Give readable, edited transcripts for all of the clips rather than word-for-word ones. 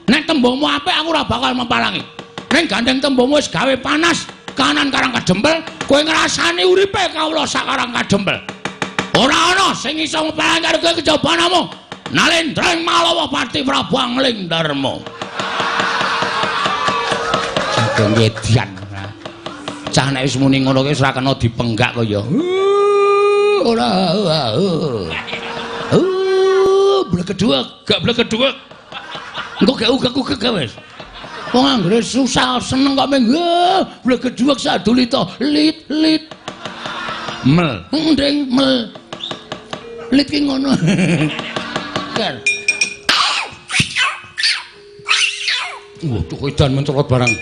Nek tembungmu apik aku ora bakal mempalangi. Ning gandeng tembungmu wis gawe panas kanan Karang Kadempel, kowe ngrasani uripe kawula sak Karang Kadempel. Ora ana sing iso mempalangi karo kowe kejaba namung Nalendra ing Malawa Pati Prabu Angling Darma. Sageng edian. Cah nek wis muni ngono kuwi wis ora kena dipenggak kaya. Ora. Blegeduwek, gak blegeduwek. Engko gak ugek-ugek wis. Wong anggere susah seneng kok meng blegeduwek sadulita lit lit. Mel, nding mel. Lit ki ngono. Kan. Waduh, edan mencolot barang.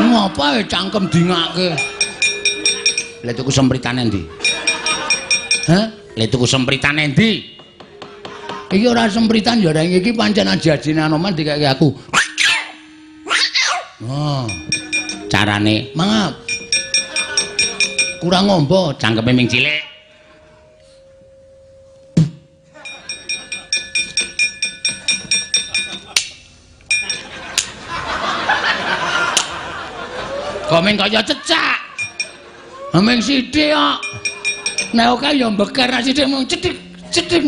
Ngapa cangkem dingake? Lha tuku sempritane endi? Hah? Lha tuku sempritane endi? Iki ora sempritan ya reng iki pancen aji-ajine Anoman dikeke aku. Oh. Carane mangap. Kurang ngombo, cangkeme ming cilik. Kok ming kaya cecak. Ming sithik kok. Nek oke ya mbeker, nek sithik mung cethik cethik.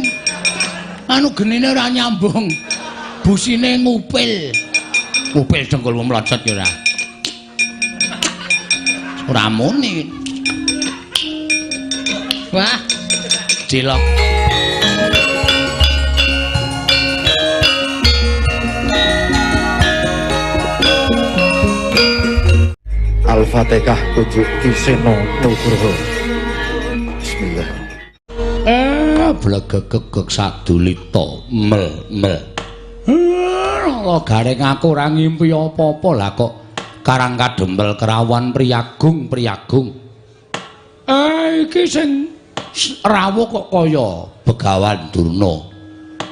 Anu genine ora nyambung. Busine ngupil. Ngupil dengkulmu mlocot ya ora. Ora muni. Wah, cilok. Al-Fatihah tujuk Ki Seno Nugroho. Bismillah. Blegegegeg sadulita mel mel. Nala gareng aku ora ngimpi apa-apa lah kok Karang Kadempel kerawan priyagung priyagung. Iki sing rawuh kok kaya Begawan Durna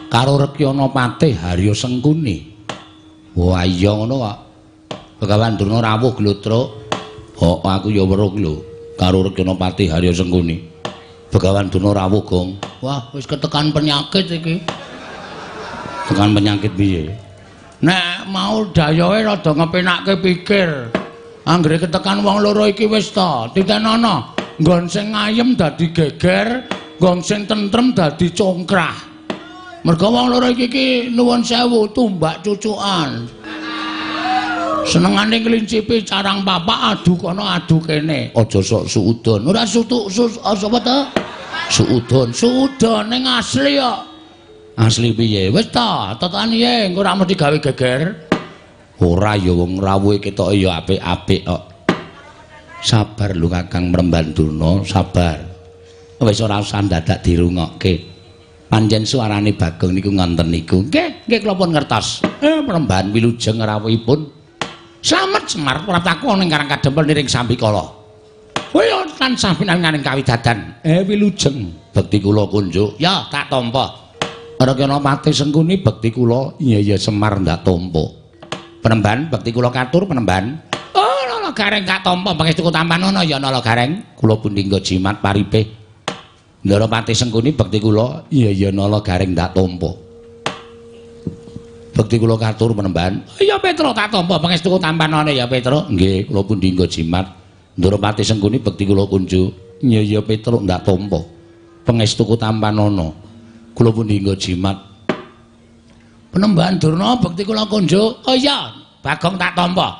karo Rekyana Patih Harya Sengkuni. Wah iya ngono kok. Begawan Durna rawuh glodrok. Oh, aku ya weruh lho karo Rekyana Patih Harya Sengkuni. Begawan Durna rawuh, Gong. Wah, wis ketekan penyakit iki. Tekan penyakit piye? Nek mau dayohe rada ngepenakke pikir. Anggere ketekan wong loro iki wis ta, titenono. Nggon sing ayem dadi geger, nggon sing tentrem dadi congkrah. Mergo wong loro iki iki nuwun sewu tumbak cucukan. Senengane nglincipi carang papak adu kono adu kene. Aja sok suudon. Ora sutuk sus apa ta? Suudon, suudon ning asli kok. Asli piye? Wis ta, totokan piye engko ora mesti gawe geger. Ora ya wong rawuhe ketoke ya apik-apik kok. Sabar lho Kakang Mremban Durna, sabar. Wis ora usah dadak dirungokke. Pancen suarane Bagong niku ngonten niku. Nggih, nggih kula pun ngertos. Mremban wilujeng rawuhipun. Slamet Semar praptaku ana ing Karang Kadempel niring sambikala. Kowe tansah pinanganing kawidadan. Wilujeng bekti kula kunjuk. Ya, tak tampa. Rekyana Patih Sengkuni bekti kula. Iya iya Semar ndak tampa. Penemban bekti kula katur penemban. Oh, Nala Gareng tak tampa pangestuku tampanono ya Nala Gareng. Kula pundi nggo jimat paripe. Ndara Patih Sengkuni bekti kula. Iya iya Nala Gareng ndak tampa. Bekti kula katur penemban. Iya Petro tak tampa pangestuku tampanane ya Petro. Nggih, kula pundi nggo jimat. Ndara Patih Sengkuni bekti kula kunjuk. Iya iya Petro ndak tampa. Pangestuku tampanana. Kula pundi nggo jimat. Penemban Durna bekti kula kunjuk. Oh iya, Bagong tak tampa.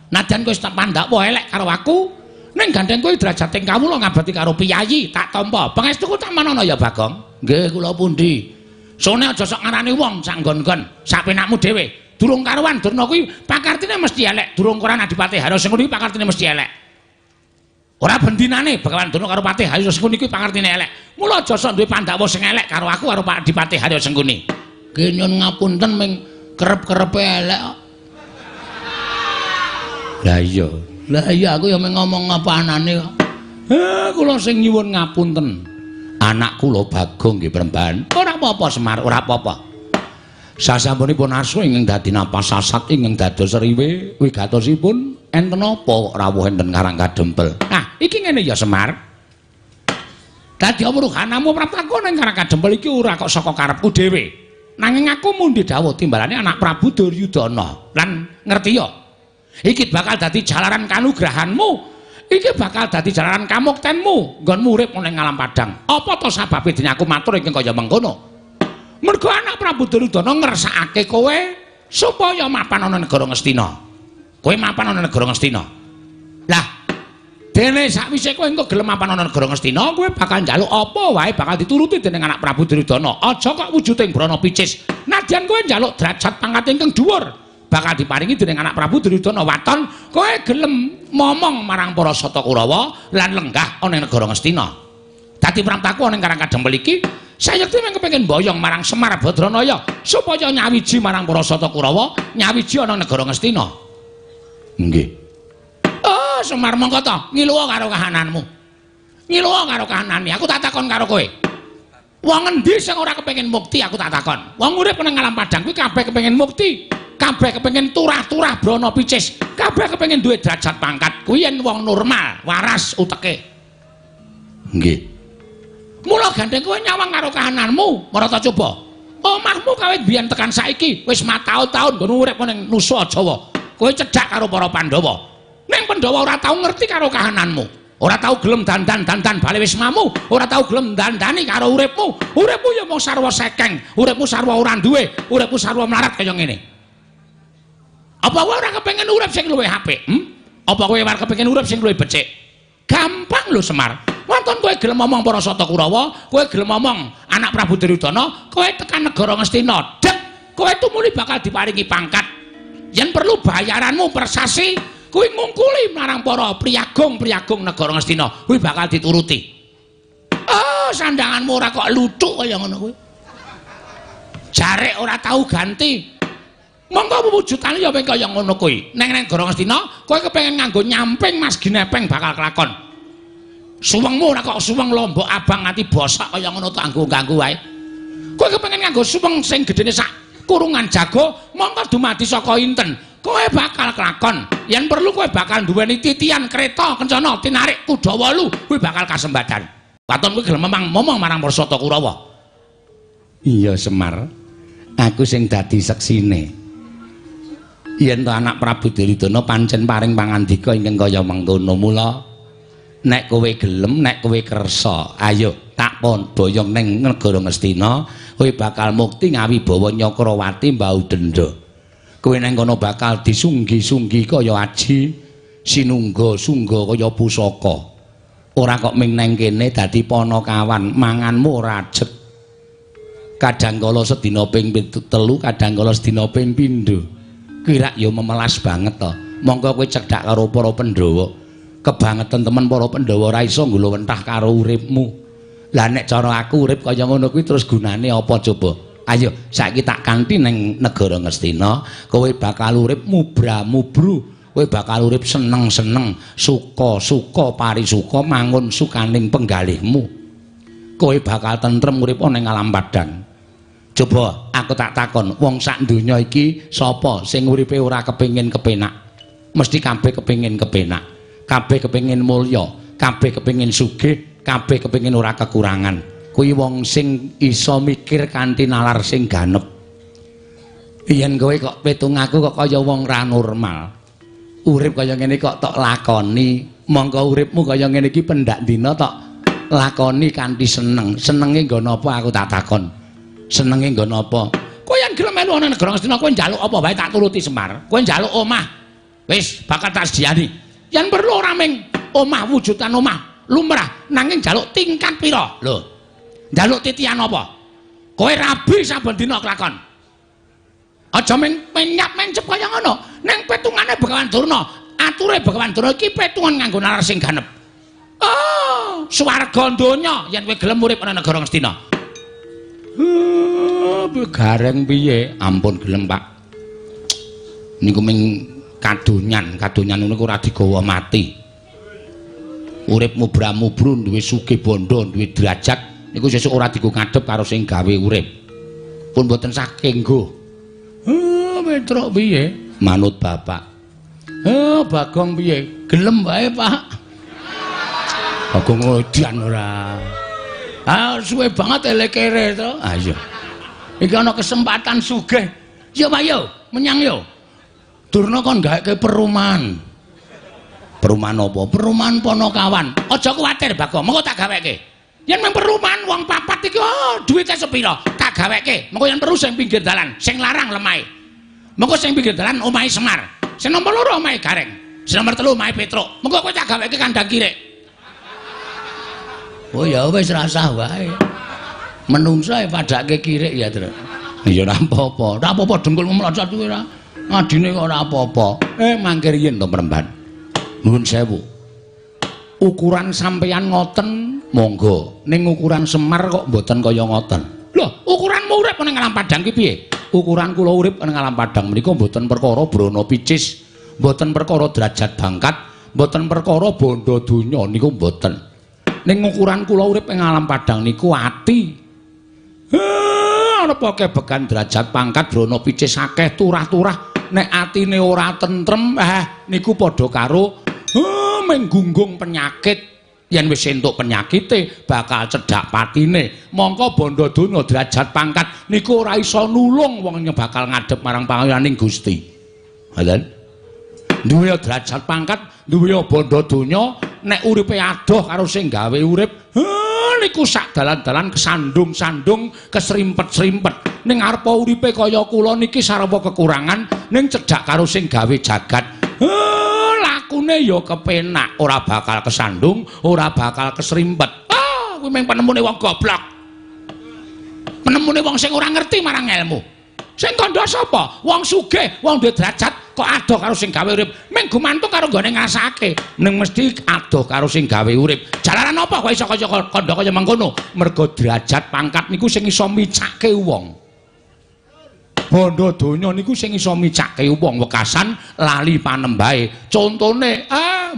Najan kowe wis tak pandhakwa elek karo aku, ning gandeng kowe derajating kawula ngabekti karo piyayi tak tampa. Pangestuku tampanana ya Bagong. Nggih, kula pundi. Sone aja sok ngarani wong sak nggon-nggon, sak penakmu dhewe. Durung karuan Durna kuwi pakartine mesti elek, durung karuan Adipati Harya Sengkuni pakartine mesti elek. Ora bendinane Begawan Durna karo Patih Harya Sengkuni kuwi pakartine elek. Mula aja sok duwe pandhawa sing elek karo aku karo Pak Adipati Harya Sengkuni. Nggih nyun ngapunten ming kerep-kerepe elek kok. Lah iya. Lah iya aku ya mung ngomong apa anane kok. Kula sing nyuwun ngapunten. Anak kula Bagong nggih Premban. Ora apa-apa Semar, ora apa-apa. Sasampunipun asu ingkang dadi napas sasat ingkang dados riwe wigatosipun enten apa kok rawuh enten Karang Kadempel. Nah, iki ngene ya Semar. Dadi amruhanamu praptaku ning Karang Kadempel iki ora kok saka karepku dhewe. Nanging aku mundhi dawuh timbalane anak Prabu Duryudana. Lan ngerti ya? Iki bakal dadi jalaran kanugrahanmu. Iki bakal dadi jalaran kamuktenmu nggonmu urip ning alam padang. Apa to sababe dene aku matur ingkang kaya mengkono? Mergo anak Prabu Duryudana ngersakake kowe supaya mapan ana negara Ngastina. Kowe mapan ana negara Ngastina. Lah, dene sakwise kowe engko gelem mapan ana negara Ngastina, kowe bakal njaluk apa wae bakal dituruti dening anak Prabu Duryudana. Aja kok wujuding brana picis. Nadyan kowe njaluk derajat pangkat ingkang dhuwur, bakal diparingi dening anak Prabu Duryudana. Waton kowe gelem momong marang para Sata Kurawa lan lenggah ana ing negara Ngastina. Dadi praptaku ana ing Karang Kadempel iki sayekti mung kepengin boyong marang Semar Badranaya supaya nyawiji marang para Sata Kurawa, nyawiji ana negara Ngastina. Nggih. Oh, Semar mongko to, ngiluwa karo kahananmu. Ngiluwa karo kahanane, aku tak takon karo kowe. Wong endi sing ora kepengin mukti aku tak takon. Wong urip nang alam padang kuwi kabeh kepengin mukti, kabeh kepengin turah-turah brana picis, kabeh kepengin duwe derajat pangkat. Kuwi yen wong normal, waras uteke. Nggih. Mula gandeng kowe nyawang karo kahananmu, marata coba. Omahmu kawit biyen tekan saiki wis mataun-taun nggon urip ning Nusa Jawa. Kowe cedhak karo para Pandhawa. Ning Pandhawa ora tau ngerti karo kahananmu. Ora tau gelem dandan-dandan bali wismamu, ora tau gelem dandani karo uripmu. Uripmu ya mung sarwa sekeng, uripmu sarwa ora duwe, uripmu sarwa mlarat kaya ngene. Apa kowe ora kepengin urip sing luwih apik? Apa kowe ora kepengin urip sing luwih becik? Gampang lho Semar. Wonten kowe gelem ngomong para Sata Kurawa, kowe gelem ngomong anak Prabu Duryudana, kowe tekan negara Ngastina, dek, kowe tumuli bakal diparingi pangkat. Yen perlu bayaranmu persasi, kuwi ngungkuli marang para priyagung-priyagung negara Ngastina, kuwi bakal dituruti. Oh, sandanganmu ora kok luthuk kaya ngono kuwi. Jarek ora tau ganti. Monggo wujudane ya wing kaya ngono kuwi. Neng negara Ngastina, kowe kepengin nganggo nyamping Mas Ginepeng bakal kelakon. Suwengmu ora kok suweng lombok abang nganti bosok kaya ngono tak nganggo-nganggo wae. Kowe kepengin nganggo suweng sing gedene sak kurungan jago, mongko dumadi saka inten. Kowe bakal kelakon. Yen perlu kowe bakal duweni titian kereta kencana tinarik kuda 8, kuwi bakal kasembadan. Waton kowe gelem momong marang para Sata Kurawa. Iya Semar, aku sing dadi seksine. Yen to anak Prabu Duryudana pancen paring pangandika ingkang kaya mengkono, mula nek kowe gelem, nek kowe kersa, ayo tak boyong ning negara Ngastina, kowe bakal mukti ngawibawa Nyakrawati mbau denda. Kowe nang kono bakal disunggi-sunggi kaya aji, sinungga-sungga kaya pusaka. Ora kok ming nang kene dadi panakawan, manganmu ora ajeg. Kadang kala sedina ping 3, kadang kala sedina ping 7. Kuwi rak ya memelas banget to. Mongko kowe cedhak karo para Pandhawa. Kebangetan temen para Pandhawa ora iso nggulawentah karo uripmu. Lah nek cara aku urip kaya ngono kuwi terus gunane apa coba? Ayo saiki tak kanthi ning negara Ngastina, kowe bakal urip mubra-mubru, kowe bakal urip seneng-seneng, suka-suka parisuka mangun sukaning penggalihmu. Kowe bakal tentrem urip ning alam padang. Coba aku tak takon, wong sak donya iki sapa sing uripe ora kepengin kepenak? Mesti kabeh kepengin kepenak. Kabeh kepengin mulya, kabeh kepengin sugih, kabeh kepengin ora kekurangan. Kuwi wong sing iso mikir kanthi nalar sing ganep. Yen kowe kok pitung aku kok kaya wong ra normal. Urip kaya ngene kok tok lakoni, mongko uripmu kaya ngene iki pendak dina tok lakoni kanthi seneng. Senenge nggo napa aku tak takon. Senenge nggo napa? Kowe yen gelem melu ana negara Ngastina kowe njaluk apa wae tak turuti Semar. Kowe njaluk omah, wis bakal tak sediani. Yen perlu ora ming omah wujudan omah lumrah, nanging njaluk tingkat pira? Lho. Njaluk titian apa? Kowe rabi saben dina kelakon. Aja ming menyap mencep kaya ngono. Ning petungane Begawan Durna, ature Begawan Durna iki petungan nganggo nalar sing ganep. Oh, swarga donya yen kowe gelem urip ana negara Ngastina. Gareng piye? Ampun gelem, Pak. Niku ming kadonyan, kadonyan niku ora digawa mati. Urip mubra-mubru duwe sugih bondo, duwe derajat niku sesuk ora digo ngadhep karo sing gawe urip. Pun mboten saking nggo. Petruk piye? Manut bapak. Bagong piye? Gelem wae, Pak. Bagong edan ora. Ah, suwe banget elekere to. Ah iya. Iki ana kesempatan sugih. Yo Pak yo, menyang yo. Durna kon gawekke perumahan. Perumahan apa? Perumahan Ponokawan. Aja kuwatir Bagong, mengko tak gaweke. Yen mung perumahan wong papat iki oh, duwite sepira? Tak gaweke. Mengko yen perlu sing pinggir dalan, sing larang lemahe. Mengko sing pinggir dalan omahe Semar. Sing nomor 2 omahe Gareng. Sing nomor 3 omahe Petruk. Mengko kowe tak gaweke kandang kirik. Oh ya wis rasah wae. Menungso e padake kirik ya, Tru. Ya ora apa-apa. Ora apa-apa dengkulmu mlocot kuwi ora. Ngadine kok ora apa-apa. Mangke riyin to Mremban. Nuwun sewu. Ukuran sampeyan ngoten monggo. Ning ukuran Semar kok mboten kaya ngoten. Lho, ukuranmu urip ning alam padang ki piye? Ukuran kula urip ning alam padang menika mboten perkara brana picis, mboten perkara derajat bangkat, mboten perkara bondo donya niku mboten. Ning ukuran kula urip ing alam padang niku ati. Ana kebegan derajat pangkat brana picis akeh turah-turah nek atine ora tentrem niku padha karo menggunggung penyakit. Yen wis entuk penyakite bakal cedhak patine. Mongko bondo donya derajat pangkat niku ora iso nulung wong bakal ngadhep marang pangayaning Gusti. Ngoten. Duwe derajat pangkat, duwe bondo donya, nek uripe adoh karo sing gawe urip, niku sak dalan-dalan kesandung-sandung, kesrimpet-srimpet. Ning arepa uripe kaya kula niki sarwa kekurangan, ning cedhak karo sing gawe jagat. Lakune ya kepenak, ora bakal kesandung, ora bakal kesrimpet. Ah, kuwi mung penemune wong goblok. Penemune wong sing ora ngerti marang ilmu. Sing kandha sapa? Wong sugih, wong duwe derajat kok adoh karo sing gawe urip. Mung gumantung karo nggone ngrasake. Ning mesti adoh karo sing gawe urip. Jalaran apa kok iso kaya kandha kaya mengkono? Mergo derajat pangkat niku sing iso micake wong. Bondo donya niku sing iso micake wong wekasan lali panembahe. Contone,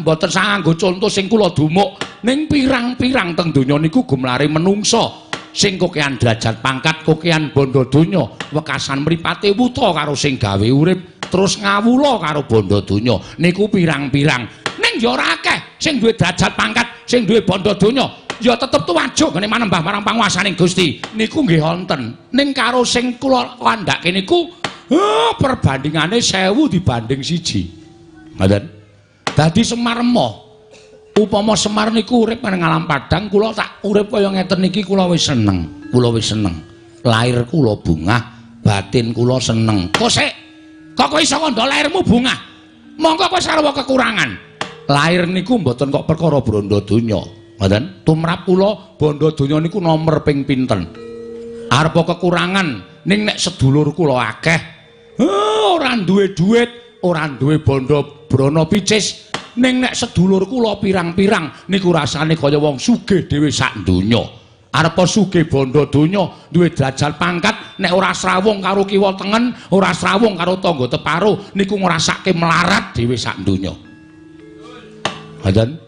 mboten sang nganggo conto sing kula dumuk. Ning pirang-pirang teng donya niku gumlare menungsa sing kokean derajat pangkat, kokean bondo donya, wekasan mripate wuta karo sing gawe urip, terus ngawula karo bondo donya. Niku pirang-pirang. Ning ya ora akeh sing duwe derajat pangkat, sing duwe bondo donya, ya tetep tuwajuk ngene manembah marang panguwasaning Gusti. Niku nggih wonten. Ning karo sing kula kandhake niku perbandingane 1000 dibanding 1. Ngoten. Dadi Semar emoh. Upama Semar niku urip nang alam padang, kula tak urip kaya ngeten niki kula wis seneng. Kula wis seneng. Lahir kula bungah, batin kula seneng. Kosek, kok kowe iso kandha lahirmu bungah? Monggo kowe sarwa kekurangan. Lahir niku mboten kok perkara bondo donya. Ngoten. Tumrap kula bondo donya niku nomer ping pinten. Arepa kekurangan ning nek sedulur kula akeh, ora duwe duit, ora duwe bondo brana picis. Ning nek sedulur kula pirang-pirang niku rasane kaya wong sugih dhewe sak donya. Arepa sugih bondo donya, duwe derajat pangkat, nek ora srawung karo kiwa tengen, ora srawung karo tangga teparo, niku ngrasake melarat dhewe sak donya. Ngoten.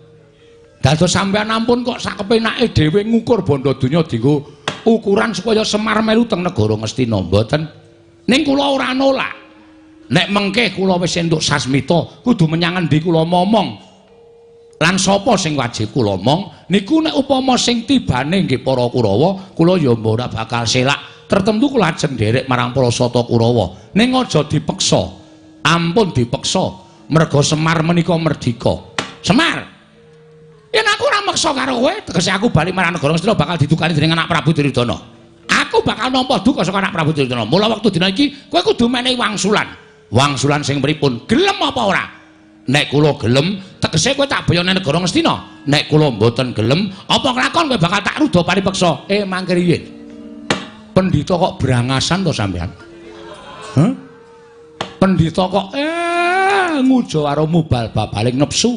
Dados sampeyan ampun kok sak kepenake dhewe ngukur bondo donya dienggo ukuran supaya Semar melu teng negara Ngastina mboten. Ning kula ora nolak. Nek mengke kula wis entuk sasmita, kudu menyang endi kula momong. Lan sapa sing wajib kula omong niku nek upama sing tibane nggih para Kurawa, kula ya ora bakal selak. Tertentu kula ajeng nderek marang para Sata Kurawa. Ning aja dipeksa. Ampun dipeksa. Merga Semar menika merdika. Semar. Yen aku ora meksa karo kowe, tegese aku bali marang negara Ngastina bakal didukani dening anak Prabu Duryudana. Aku bakal nampa duka saka anak Prabu Duryudana. Mula wektu dina iki kowe kudu menehi wangsulan. Wangsulan sing pripun? Gelem apa ora? Nek kula gelem, tegese kowe tak boyone negara Ngastina. Nek kula mboten gelem, apa kelakon kowe bakal tak ruda paripeksa? Mangke riyin. Pendhita kok brangasan to sampean? Hah? Pendhita kok ngujo karo mubal babaling nepsu.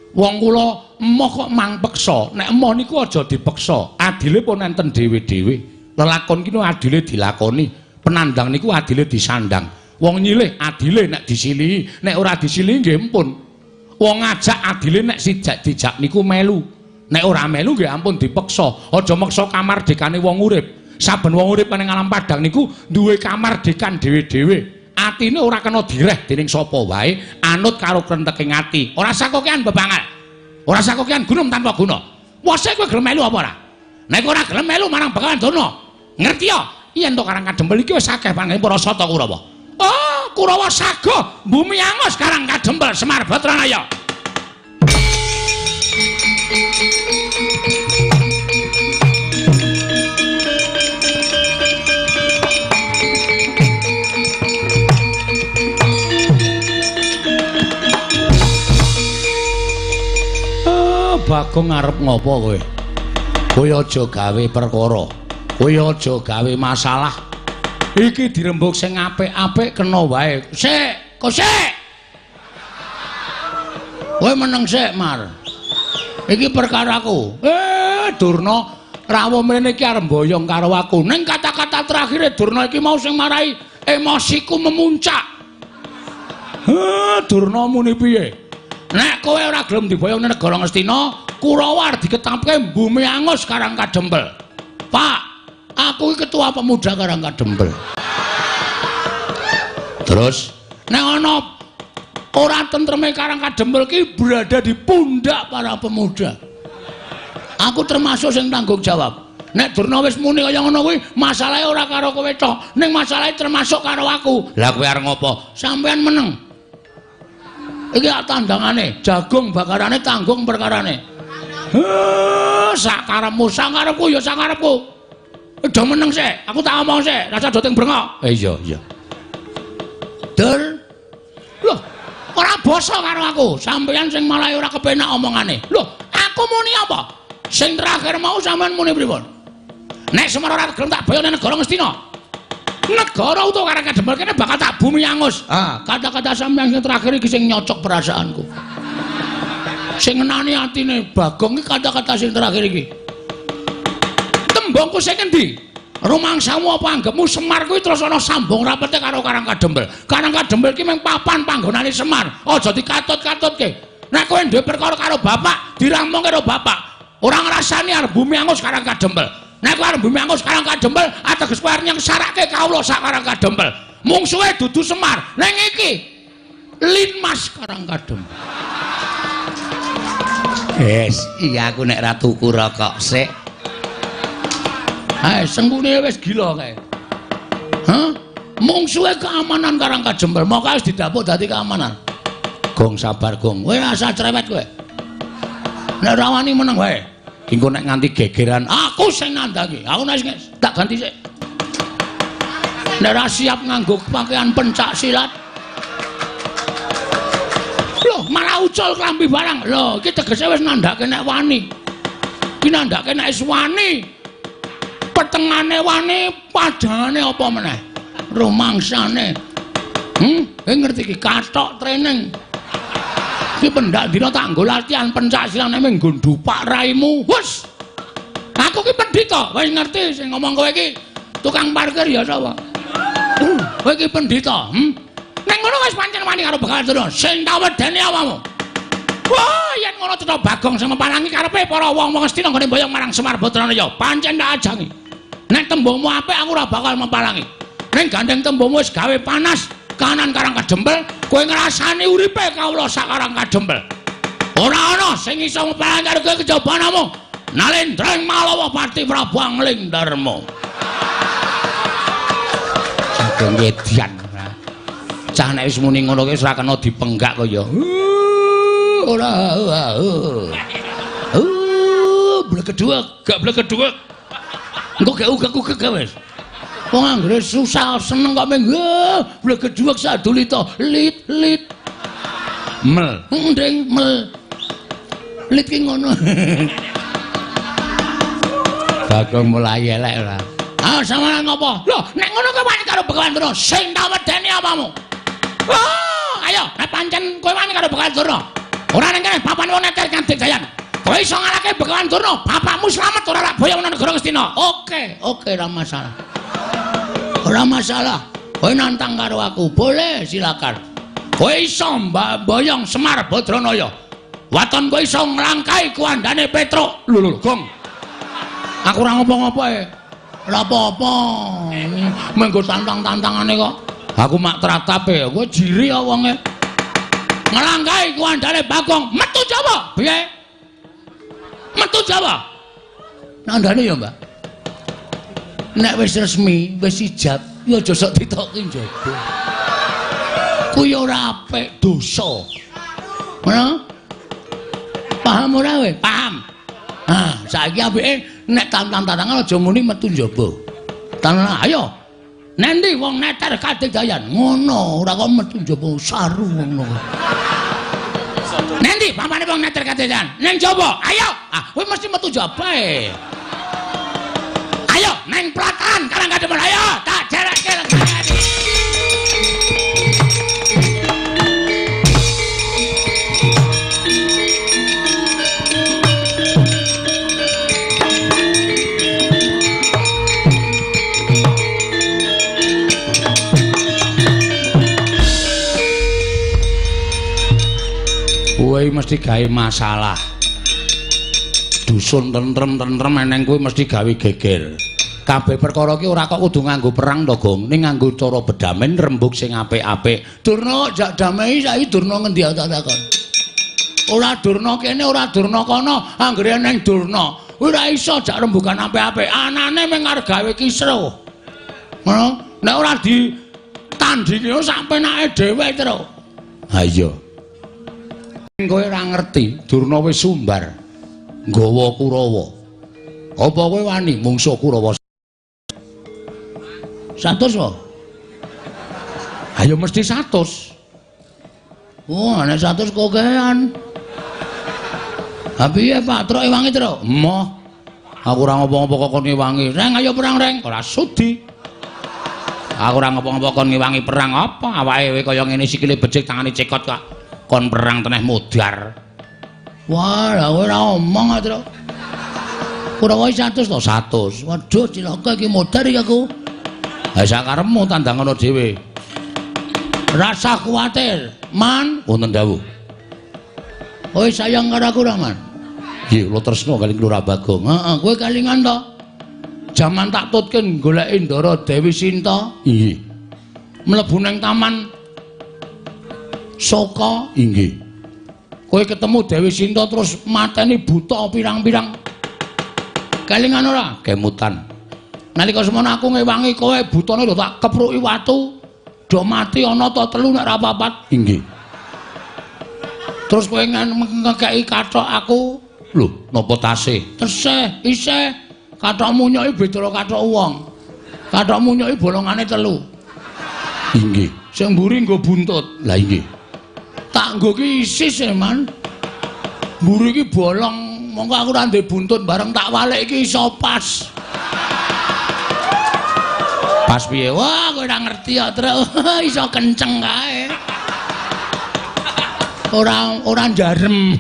Wong kula emoh kok mang peksa. Nek emoh niku aja dipeksa. Adile pun enten dhewe-dhewe. Lelakon ki adile dilakoni, penandang niku adile disandang. Wong nyilih adile nek disilihi, nek ora disilihi nggih ampun. Wong ngajak adile nek sijak dijak niku melu. Nek ora melu nggih ampun dipeksa. Aja meksa kamardikane wong urip. Saben wong urip ning alam padang niku duwe kamardikan dhewe-dhewe. Atine ora kena direh dening sapa wae, anut karo krenteking ati. Ora sakokean bebangal. Ora sakokean gunung tanpa guna. Wose kowe gelem melu apa ora? Nek ora gelem melu marang Begawan Durna. Ngerti ya? Yen to Karang Kadempel iki wis akeh pangene para sata Kurawa. Oh, Kurawa sago bumi angus Karang Kadempel Semar Badranaya. Bagong arep ngopo kowe? Kowe aja gawe perkara. Kowe aja gawe masalah. Iki dirembug sing apik-apik kena wae. Sik, kok sik. Kowe meneng sik, Mar. Iki perkaraku. Durna rawuh mrene iki arep mboyong karo aku. Ning kata-kata terakhire Durna iki mau sing marai emosiku memuncak. Durna muni piye? Nek kowe ora gelem diboyong ning negara Ngastina, Kurawa arep diketapke bumi angus Karang Kadempel. Pak, aku iki ketua pemuda Karang Kadempel. Terus nek ana ora tentreme Karang Kadempel ki berada di pundak para pemuda. Aku termasuk sing tanggung jawab. Nek Durna wis muni kaya ngono kuwi, masalahe ora karo kowe tok, ning masalahe termasuk karo aku. Lah kowe arep ngopo? Sampeyan meneng. Iki tandangane, jagung bakarane tanggung perkarane. Heh, sakarepmu, sakarepku ya sakarepku. Do meneng sik, aku tak omong sik, rasa do ting brengok. Iya, iya. Dur. Loh, ora basa karo aku. Sampeyan sing malah ora kepenak omongane. Loh, aku muni apa? Sing terakhir mau sampeyan muni pripun? Nek Semar ora gelem tak boyong ning negara Ngastina. Negara utawa Karang Kadempel kene bakal tak bumi angus. Ah, kata-kata sampeyan sing terakhir iki sing nyocok perasaanku. Sing ngenani atine Bagong iki kata-kata sing terakhir iki. Tembungku sing endi? Rumangsamu apa anggepmu Semar kuwi terus ana sambung rapete karo Karang Kadempel. Karang Kadempel iki mung papan panggonane Semar. Aja dikatut-katutke. Nek kowe duwe perkara karo bapak, diramung karo bapak. Ora ngrasani arep bumi angus Karang Kadempel. Nek kowe arep bumi angus Karang Kadempel, ateges kowe arep nyengsarake kawula sak Karang Kadempel. Mungsuhe dudu Semar, ning iki Linmas Karang Kadempel. Yes, iya aku nek ra tuku rokok sik. Hae, sengkune wis gila kae. Hah? Mungsuhe keamanan Karang Kadempel, moko wis didapuk dadi keamanan. Gong sabar, Gong. Kowe rasa cerewet kowe. Nek ora wani meneng wae. Engko nek nganti gegeran, aku sing nandhangi. Aku nek tak ganti sik. Nek ora siap nganggo pakaian pencak silat. Loh, malah ucul klambi barang. Loh, iki tegese wis nandhake nek wani. Iki nandhake nek wis wani. Petengane wani, padhangane apa meneh? Rumangsane. Ngerti iki kathok training. Iki pendak dina tak nggo latihan pencak silat nek nggo ndupak raimu. Wes. Aku ki pendhita, wis ngerti sing ngomong kowe iki tukang parkir ya sapa? Kowe iki pendhita, Nek ngono wis pancen wani karo Begawan Durna, sing tak wedeni awakmu. Wah, yen ngono cetha Bagong sing meparangi karepe para wong-wong Ngastina nggone mboyong marang Semar Badranaya, pancen tak ajangi. Nek tembungmu apik aku ora bakal memparangi. Ning gandeng tembungmu wis gawe panas kanan Karang Kadempel, kowe ngrasani uripe kawula sak Karang Kadempel. Ora ana sing iso meparangi karo kowe kejaba namung Nalendra ing Malawa Pati Prabu Angling Darma. Sageng edian. Cah nek wis muni ngono kuwi wis ora kena dipenggak kaya. Ora. Blegeduwek, gak blegeduwek. Engko gak ugek-ugek wis. Wong anggere susah seneng kok mung blegeduwek sadulita lit lit. Mel, nding mel. Lit ki ngono. Bagong mulai elek ora. Ah, sampeyan ngopo? Lho, nek ngono kowe wani karo Begawan Durna, sing tak wedeni apamu? Wah, ayo, nek pancen kowe wani karo Begawan Durna. Ora ning kene papan wong neter nganti jayan. Kowe iso ngalahke Begawan Durna, bapakmu slamet ora rak boyong nang negara Ngastina. Oke, oke, ora masalah. Ora masalah. Kowe nantang karo aku, boleh silakan. Kowe iso mboyong Semar Badranaya. Waton kowe iso nglangkai kuandane Petruk. Lho lho, Gong. Aku ora ngopo-ngopo e. Ora apa-apa. Menggo tantang-tantangane kok. Aku mak tratape, kowe jiri ya wonge. Nglangkai kuandane Bagong, metu Jawa. Piye? Metu Jawa. Nandane ya, Mbak. Nek wis resmi, wis ijab, ya aja sok ditoki njaba. Kuwi ora apik, dosa. Ngono? Paham ora kowe? Paham. Ah, saiki apike nek tantang-tantangan aja muni metu njaba. Tantangan ayo. Nendi wong neter kadedayan? Ngono, ora kok metu njaba saru ngono. Nendi pamane wong neter kadedayan? Ning njaba, ayo. Ah, kowe mesti metu njaba e. Ayo neng Platan Karang Kadempel, ayo tak jereke legane. Kowe mesti gawe masalah. Dusun tentrem-tentrem eneng kowe mesti gawe geger. Kabeh perkara iki ora kok kudu nganggo perang to, Gong. Ning nganggo cara bedamen rembug sing apik-apik. Durna jak damai saiki Durna ngendi tak takon. Ora Durna kene, ora Durna kono, anggere eneng Durna. Ora iso jak rembugan apik-apik. Anane mung arep gawe kisruh. Ngono? Nek ora ditandingi sak penake dhewe terus. Ha iya. Kowe ora ngerti, Durna wis sumbar nggawa Kurawa. Apa kowe wani mungsuh Kurawa? 100 wae. Ayo mesti 100. Oh, nek 100 kokean. Ha piye Pak Truk ewangi, Truk? Emoh. Aku ora ngopo-ngopo kok kon ngewangi. Reng ayo perang, Reng. Ora sudi. Aku ora ngopo-ngopo kon ngewangi perang apa? Awake kaya ngene sikile becik tangane cekot kok. Kon perang teneh modar. Wah, lah kowe ora omong, Truk. Kurawa 100 to 100. Waduh, cilaka iki modar iki aku. Ha sakarepmu tandang ngono dhewe. Rasa kuwatir, Man. Wonten dawuh. Kowe sayang karo aku ora, Man? Nggih, kula tresna kali Lurah Bagong. Heeh, kowe kelingan to? Jaman tak tutke goleki Ndara Dewi Sinta. Inggih. Mlebu nang taman Soka. Inggih. Kowe ketemu Dewi Sinta terus mateni buta pirang-pirang. Kelingan ora? Kemutan. Nalika semono aku ngewangi kowe butane lho tak kepruki watu. Do mati ana ta telu nek ora papat. Inggih. Terus kowe ngekeki kathok aku. Lho, napa tasih? Tesih, isih. Kathok munyoki beda karo kathok wong. Kathok munyoki bolongane telu. Inggih. Sing mburi nggo buntut. Lah inggih. Tak nggo ki isis e, Man. Mburi iki bolong, mongko aku ora ndek buntut bareng tak walik iki iso pas. Pas piye? Wah, kowe ora ngerti ya, Truk. Iso kenceng kae. Ora njarem.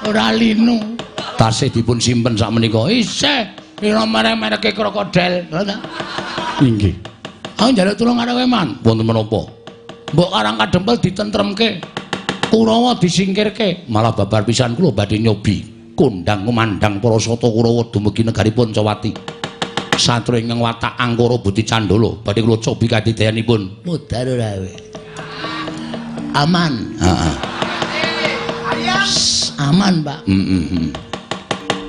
Ora linu. Tasih dipun simpen sak menika. Isih pira merek-mereke krokodil. Inggih. Aku njaluk tulung karo kowe, Man. Wonten menapa? Mbok Karang Kadempel ditentremke. Kurawa disingkirke. Malah babar pisan kula badhe nyobi kondang kumandhang para sata Kurawa dumugi negari Pancawati. Satru ingkang watak angkara budi candala badhe kula cobi kadidayanipun. Mudhar ora kowe. Aman. Heeh. Aman, Pak. Heeh.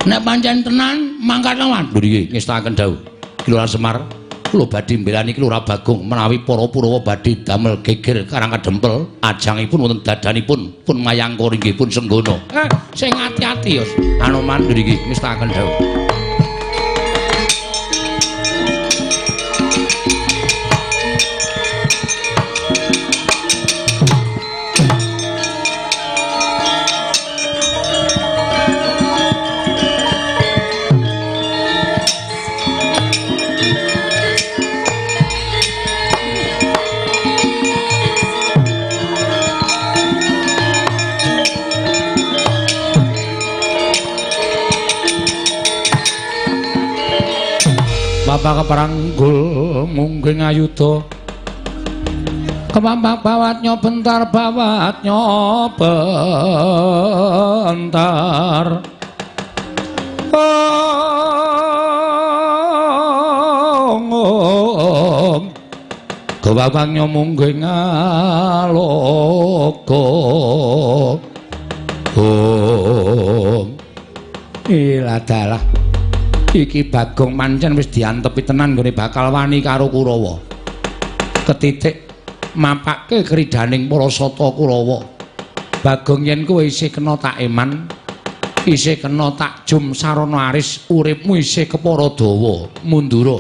Nek pancen tenan mangkat lawan. Lho nggih, ngestakaken dawuh. Ki Lurah Semar, kula badhe mbelani Ki Lurah Bagong menawi para Purawa badhe damel geger Karang Kadempel, ajangipun wonten dadanipun pun mayangkara inggih pun senggana. Sing ati-ati ya. Anoman lho nggih, ngestakaken dawuh. Bapak keparanggul mungging ayuda kemampak bawatnya bentar bawatnya bentar. Om kebabangnya mungging aloka. Om iladalah. Iki Bagong pancen wis diantepi tenan nggone bakal wani karo Kurawa. Ketitik mapake kridaning para sata Kurawa. Bagong yen kowe isih kena tak eman, isih kena tak jum sarana aris, uripmu isih kepara dawa, mundura.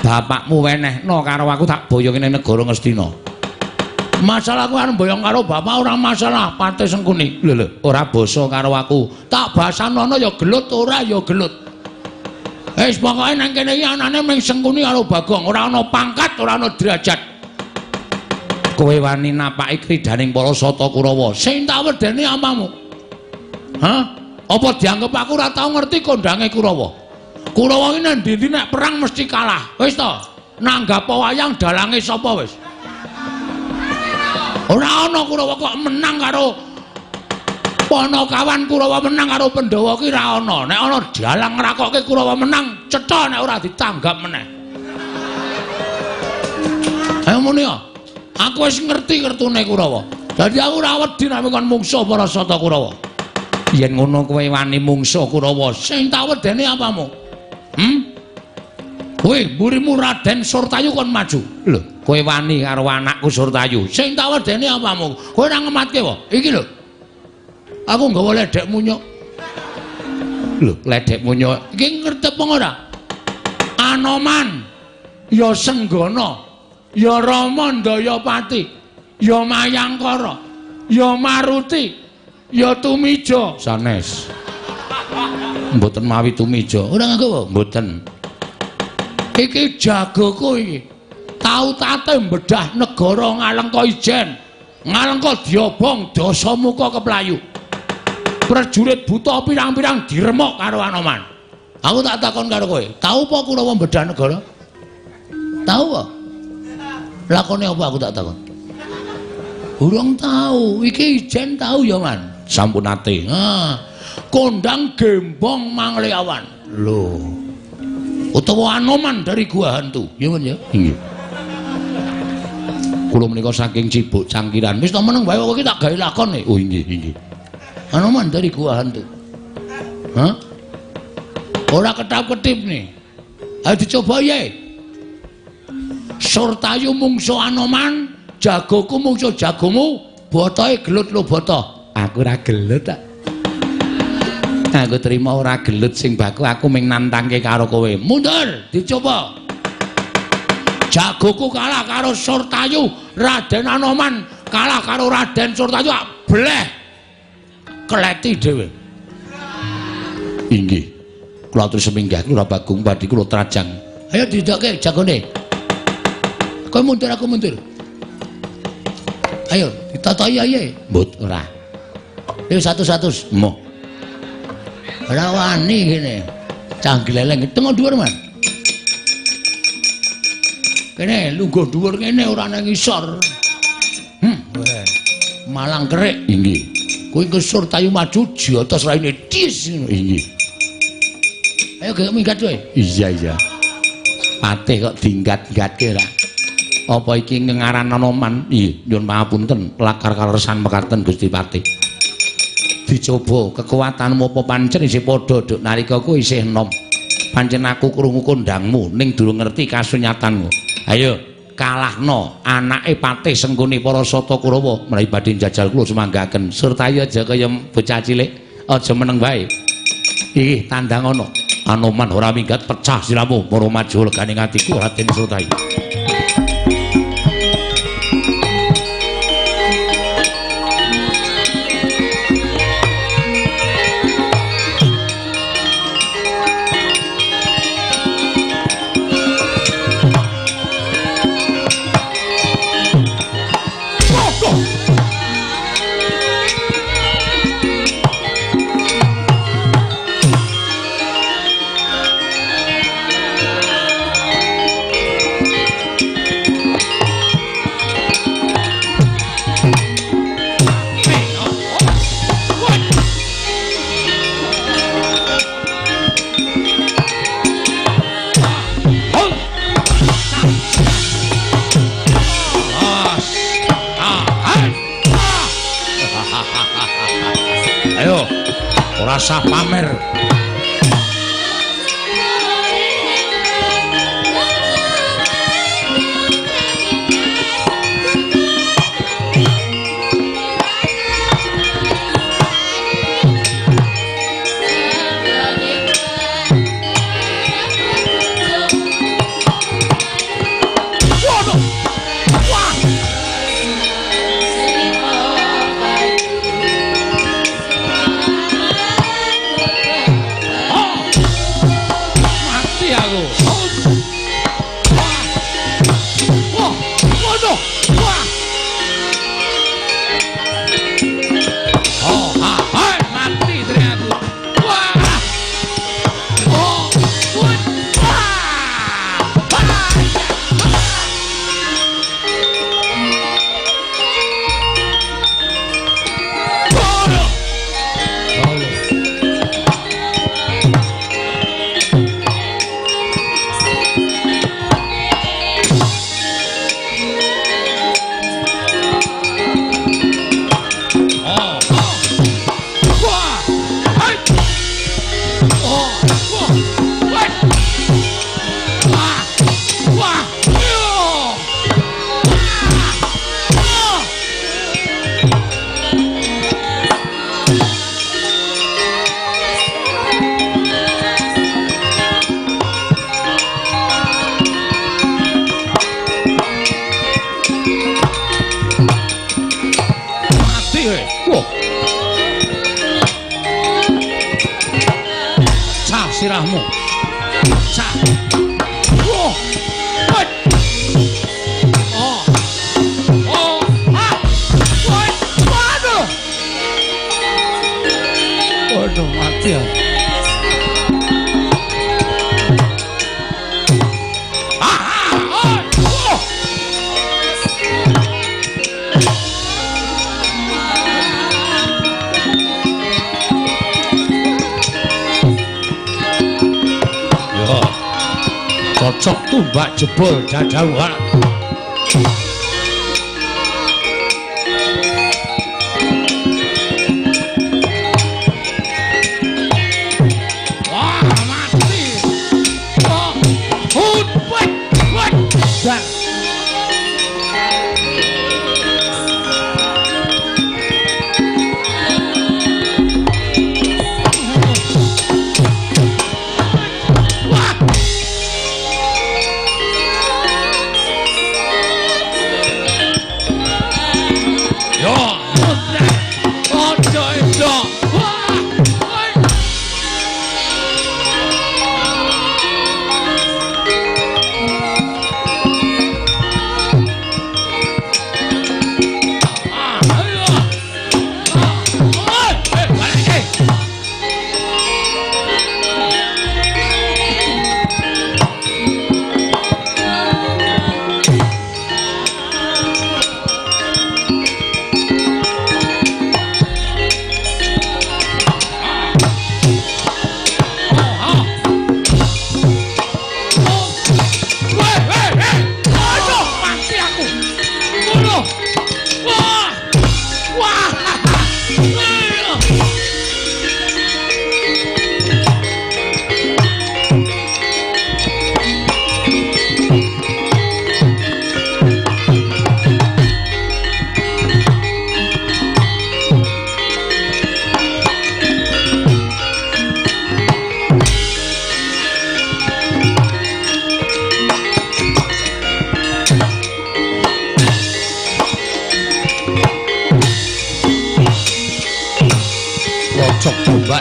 Bapakmu wenehno karo aku tak boyong ning negara Ngastina. Masalah aku arep mboyong karo bapak ora masalah, Patih Sengkuni. Lho lho, ora basa karo aku. Tak basanono ya gelut, ora ya gelut. Wis pokoke nang kene iki anane mung Sengkuni karo Bagong, ora ana pangkat, ora ana derajat. Kowe wani napaki kridaning para sata Kurawa. Sing tak wedeni apamu? Hah? Apa dianggep aku ora tau ngerti kondange Kurawa? Kurawa iki nang ndi-ndi nek perang mesti kalah. Wis to, nanggap wayang dalange sapa wis? Ora ana Kurawa kok menang karo Panakawan, Kurawa menang karo Pandhawa ki ora ana. Nek ana dalang ngrakokke Kurawa menang, cetha nek ora ditanggap meneh. Ayo muni ya. Aku wis ngerti kertune Kurawa. Dadi aku ora wedi nek kon mungsuh para sata Kurawa. Yen ngono kowe wani mungsuh Kurawa, sing tak wedeni apamu? Hmm? Kowe mburimu Raden Surtayu kon maju. Lho, kowe wani karo anakku Surtayu. Sing tak wedeni apamu? Kowe ora ngematke wae. Iki lho. Aku nggawa ledek munyuk. Lho, ledek munyuk. Iki ngerti apa ora? Anoman, ya Senggana, ya Rama Ndayapati, ya Mayangkara, ya Maruti, ya Tumija. Sanes. Mboten mawi Tumija. Ora nganggo apa? Mboten. Iki jagoku iki. Tau tate mbedah negara Ngalengka Ijen. Ngalengka diobong dasamuka keplayu. Prajurit buta pirang-pirang diremuk karo Anoman. Aku tak takon karo kowe, tau apa Kurawa mbedah negara? Tau apa? Lakone apa aku tak takon? Urung tau. Iki Ijen tau ya, Man? Sampun nate. Ah, kondang gembong Mangleawan. Lho. Utawa Anoman dari Gua Hantu. Ya, Man ya? Nggih. Kula menika saking Cibuk Cangkiran. Wis to meneng wae kok iki tak gawe lakon e. Oh inggih, inggih. Anoman dari Gua Hantu. Hah? Ora ketap-ketip nih. Ayo dicoba ye. Surtayu mungsuh Anoman, jagoku mungsuh jagomu, botohe gelut lo boto. Aku ora gelut tak. Aku terima ora gelut sing baku, aku ming nantangke karo kowe. Mundur, dicoba. Jagoku kalah karo Surtayu, Raden Anoman kalah karo Raden Surtayu, bleh. Kleti dhewe. Inggih. Kula atur seminggah kula Bagong badhe kula trajang. Ayo didokke jagone. Kowe mundur aku mundur. Ayo ditatahi ae. Mbut ora. Ayo 100. Moh. Ora wani kene. Cah gleleng tengok dhuwur, Man. Kene lungguh dhuwur kene ora nang ngisor. Malang kerik. Inggih. Kowe Surtayu maju jotos raine dis. Inggih. Ayo gek minggat kowe. Iya, iya. Patih kok dinggat-gatke ra. Apa iki ngengaran Anoman? Iya, nyuwun pangapunten, lakar kaleresan mekaten Gusti Patih. Dicoba kekuatanmu apa pancen isih padha duk nalika kowe isih enom. Pancen aku krungu kondangmu ning durung ngerti kasunyatanmu. Ayo kalahno anake Patih Sengkuni para sata Kurawa menawi badhe njajal kula sumanggaken. Surtayu aja kaya bocah cilik, aja meneng wae. Iki tandang ana. Anoman ora minggat pecah siramu mara maju legane atiku Raden Surtayu. Ayo, ora usah pamer. Sirahmu. Sak. Wah. Woi. Oh. Oh. Ah. Woi. Waduh. Waduh, mati ya. Cocok tumbak jebol dadauhan. Wah, mati. Oh, hut, wet, wet. Dak.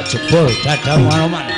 Jebol dadamu Anoman.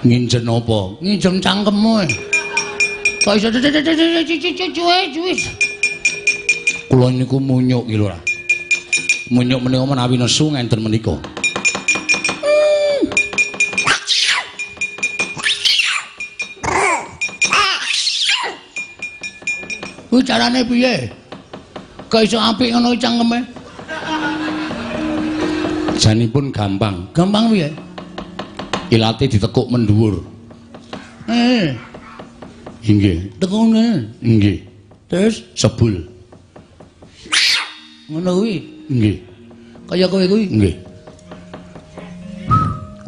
Nginjen apa? Nginjem cangkemmu. Kok iso cuwe. Kula niku munyuk iki lho. Munyuk menika menawi nesu ngenten menika. Kuwi carane piye? Kok iso apik ngono cangkeme? Janipun gampang. Gampang piye? Ilate ditekuk mendhuwur. Inggih. Teko ngene. Inggih. Terus sebul. Ngono kuwi. Nggih. Kaya kowe kuwi. Nggih.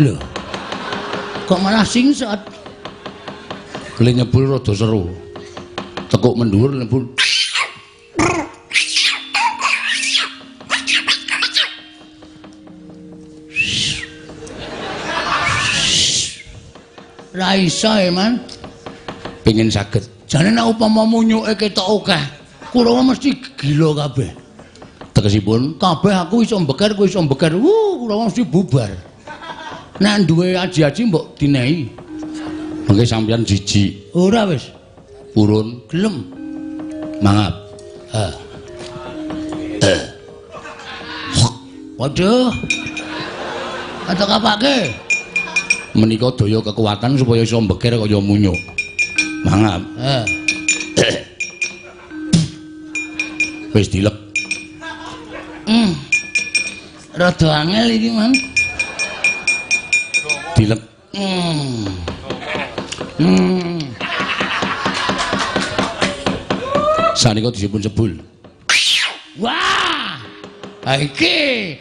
Lho. Kok malah singsat? Le nyebul rada seru. Tekuk mendhuwur nyebul. Ra iso, Man. Pengin saged. Jane nek upama munyuke ketok akeh, Kurawa mesti gila kabeh. Tegesipun kabeh aku iso mbeker, kowe iso mbeker. Kurawa mesti bubar. Nek duwe aji-aji mbok dinehi. Mengke sampeyan jijik. Ora wis. Purun gelem. Mangap. Waduh. Atok apake? Menika daya kekuatan supaya iso mbeker kaya munyuk. Mangap. Wis dilek. Rada angel iki, Man. Dilek. Sanika disipun sebul. Wah! Iki.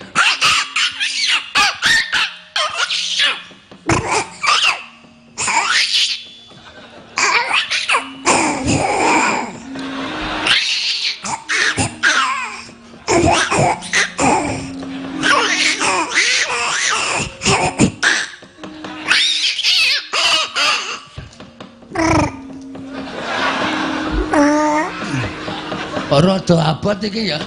Rada abot iki ya.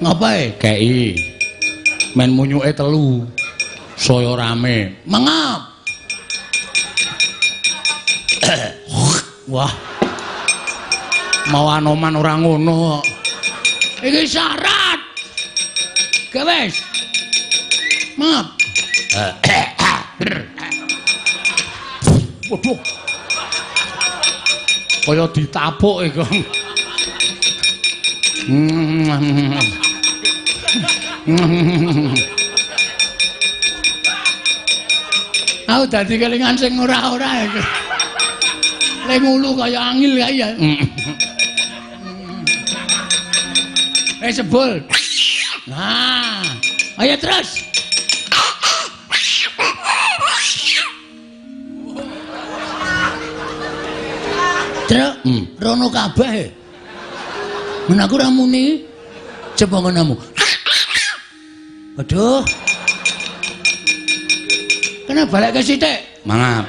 Ngapae? Kei. Men munyuke telu. Saya rame. Mengap. Wah. Mau Anoman ora ngono kok. Iki syarat. Gawes. Maaf. Waduh. Kaya ditapuk iku. Aku dadi kelingan sing ora-ora iki. Le ngulu kaya angil kae ya. Sebul. Nah, ayo terus. Truk, rono kabeh. Men aku ora muni. Coba ngonomu. Aduh. Kena balik ke sithik. Mangap.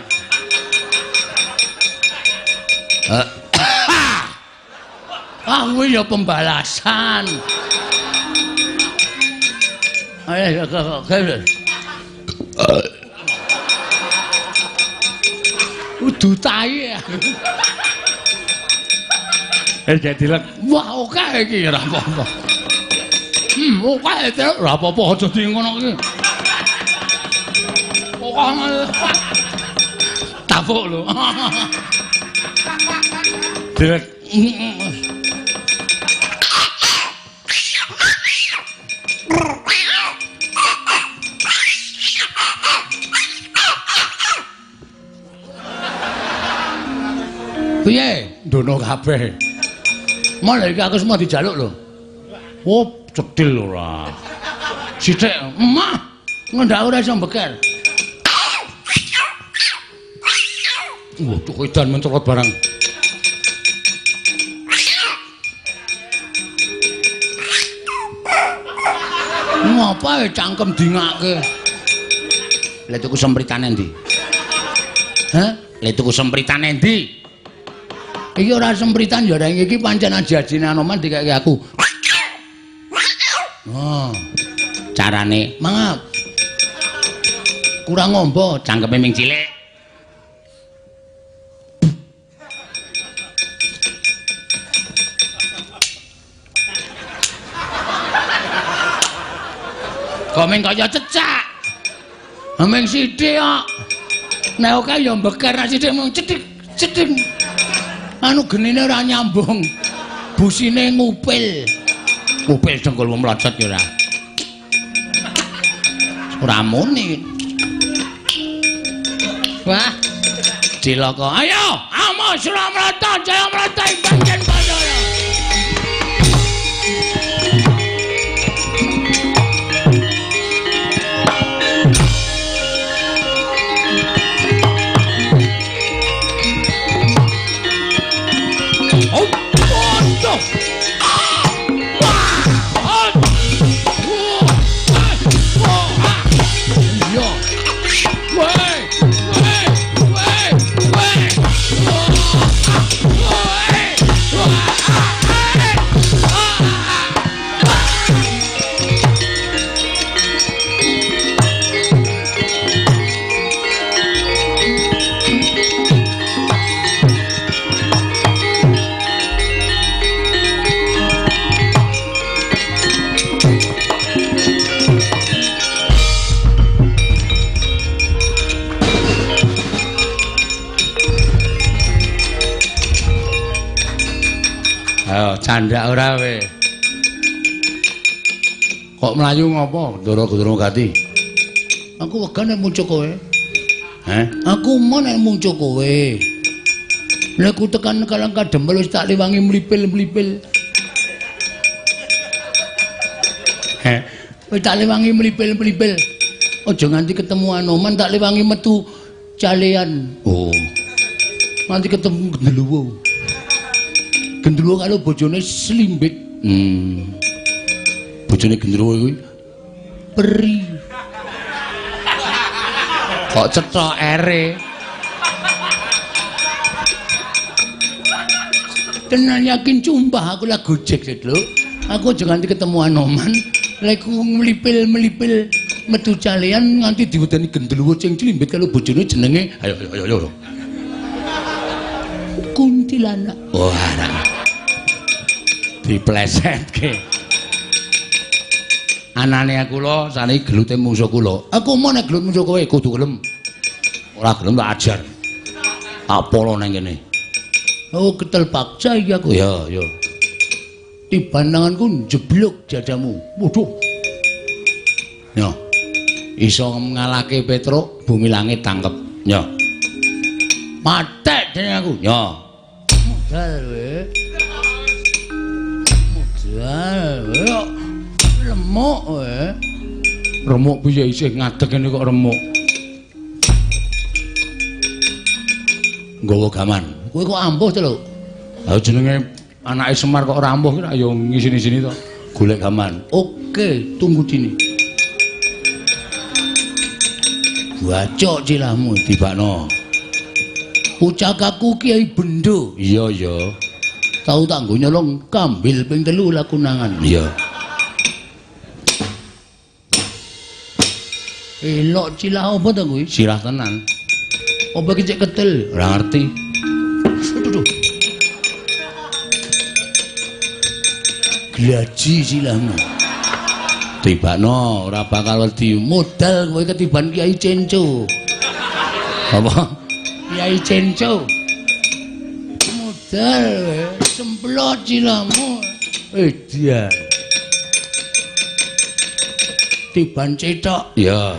Ah, kuwi ya pembalasan. Ayo, udu tai. Dilek. Wah, oke iki ora apa-apa. Oke, ora apa-apa aja di ngono iki. Oke. Tapuk lho. Dilek. Piye? Ndono kabeh. Malah iki aku semua dijaluk lho. Oh, cedhil ora. Sithik, emah. Ngendak ora iso mbeker. Waduh, edan mencolot barang. Ngapa cangkem dingake? Lha tuku sempritane endi? Hah? Lha tuku sempritane endi? Iki ora sempritan ya, reng iki pancen aji-ajine Anoman dikeke aku. Oh. Carane, mangap. Kurang ngombo, cangkeme ming cilik. Kok ming kaya cecak. Ming sithik kok. Nek oke ya mbeker, nek sithik mung cethik cethik. Anu genine ora nyambung. Busine ngupil. Upil dengkulmu mlocot ya ora. Ora muni. Wah. Cilaka. Ayo, amo Suramrata Jayamrata ing pancen Bathara. Oh, waduh. Ayo candak ora kowe. Kok mlayu ngopo, Ndara Gendra Gati? Aku wegah nek muncul kowe. Heh? Aku mau nek muncul kowe. Nek ku tekan Kalang Kadempel wis tak liwangi mlipil-mlipil. Heh? Wis tak liwangi mlipil-mlipil. Aja nganti ketemu Anoman tak liwangi metu calean. Oh. Nganti ketemu Genderuwo. Genderuwo karo bojone Slimbit. Bojone Genderuwo kuwi peri. Kok cethok ere. Tenan yakin sumpah aku lah gojek lho. Aku aja nganti ketemu Anoman, lek mlipil-mlipil metu calean nganti diwedeni Genderuwo sing Slimbit karo bojone jenenge ayo ayo ayo. Kuntilanak. Wah, diplesetke. Anane aku lho saniki gelute mungsuh kula. Aku mau nek gelut mungsuh kowe kudu gelem. Ora gelem tak ajar. Tak polo nang kene. Oh, ketel paksa iki aku. Ya, ya. Tiban tanganku njeblug dadamu. Waduh. Yo. Iso ngalahke Petruk, bumi langit tangkep. Yo. Matek dene aku. Yo. Modal kowe. Modal kowe. Remuk kowe. Remuk piye isih ngadeg kene kok remuk. Nggawa gaman. Kowe kok ampuh to lho? Lah jenenge anake Semar kok ora ampuh ki ya ngisini-sini to. Golek gaman. Oke, tunggu sini. Bacok cilahmu tibakno. Pucakaku Kiai Bendo. Iya, iya. Tau tak nggo nyolong kambil ping 3 lakunangan. Iya. Elok cilah apa to kuwi? Sirah tenan. Apa iki cek ketil? Ora ngerti. Aduh. Glaji silahmu. Tibakno ora bakal wedi. Modal kowe ketiban Kiai Cenco. Apa? Kiai Cenco. Modal semplot silahmu. Edian. Tiban cetok. Ya.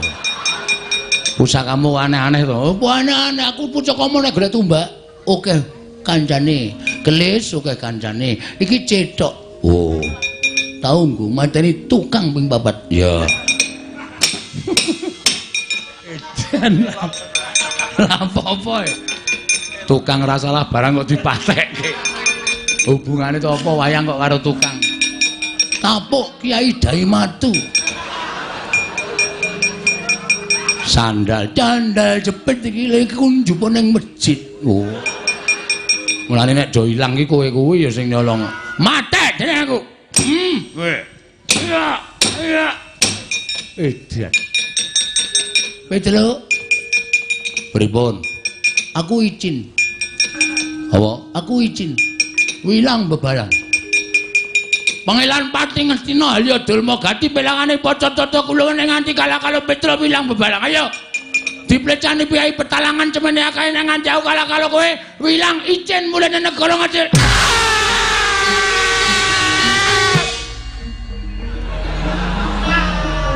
Pusakamu aneh-aneh to. Apa aneh-aneh? Aku pusakamu nek golek tumbak. Oke kancane. Kelis oke kancane. Iki cetok. Oh. Tau nggo mateni tukang ping 4. Ya. Edan. Lah apa-apa. Tukang ora salah barang kok dipatekke. Hubungane to apa wayang kok karo tukang? Tapuk Kiai Daimatu. Sandal candal jepit iki lha iki kunjupo ning masjid. Oh. Mulane nek do ilang iki kowe kuwi ya sing nyolong. Matek dene aku. Kowe. Ya, ya. Edan. Petruk. Pripun? Aku izin. Apa? Aku izin. Wilang bebarang. Pangeran Pati Ngastina Halya Dulma Gati pelangane paca tata kula ning nganti kalah-kalah Petruk wilang bebarang. Ayo. Diplecani piyai petalangan cemene akeh nang nganti aku kalah-kalah kowe wilang izin mulane negara Ngastina.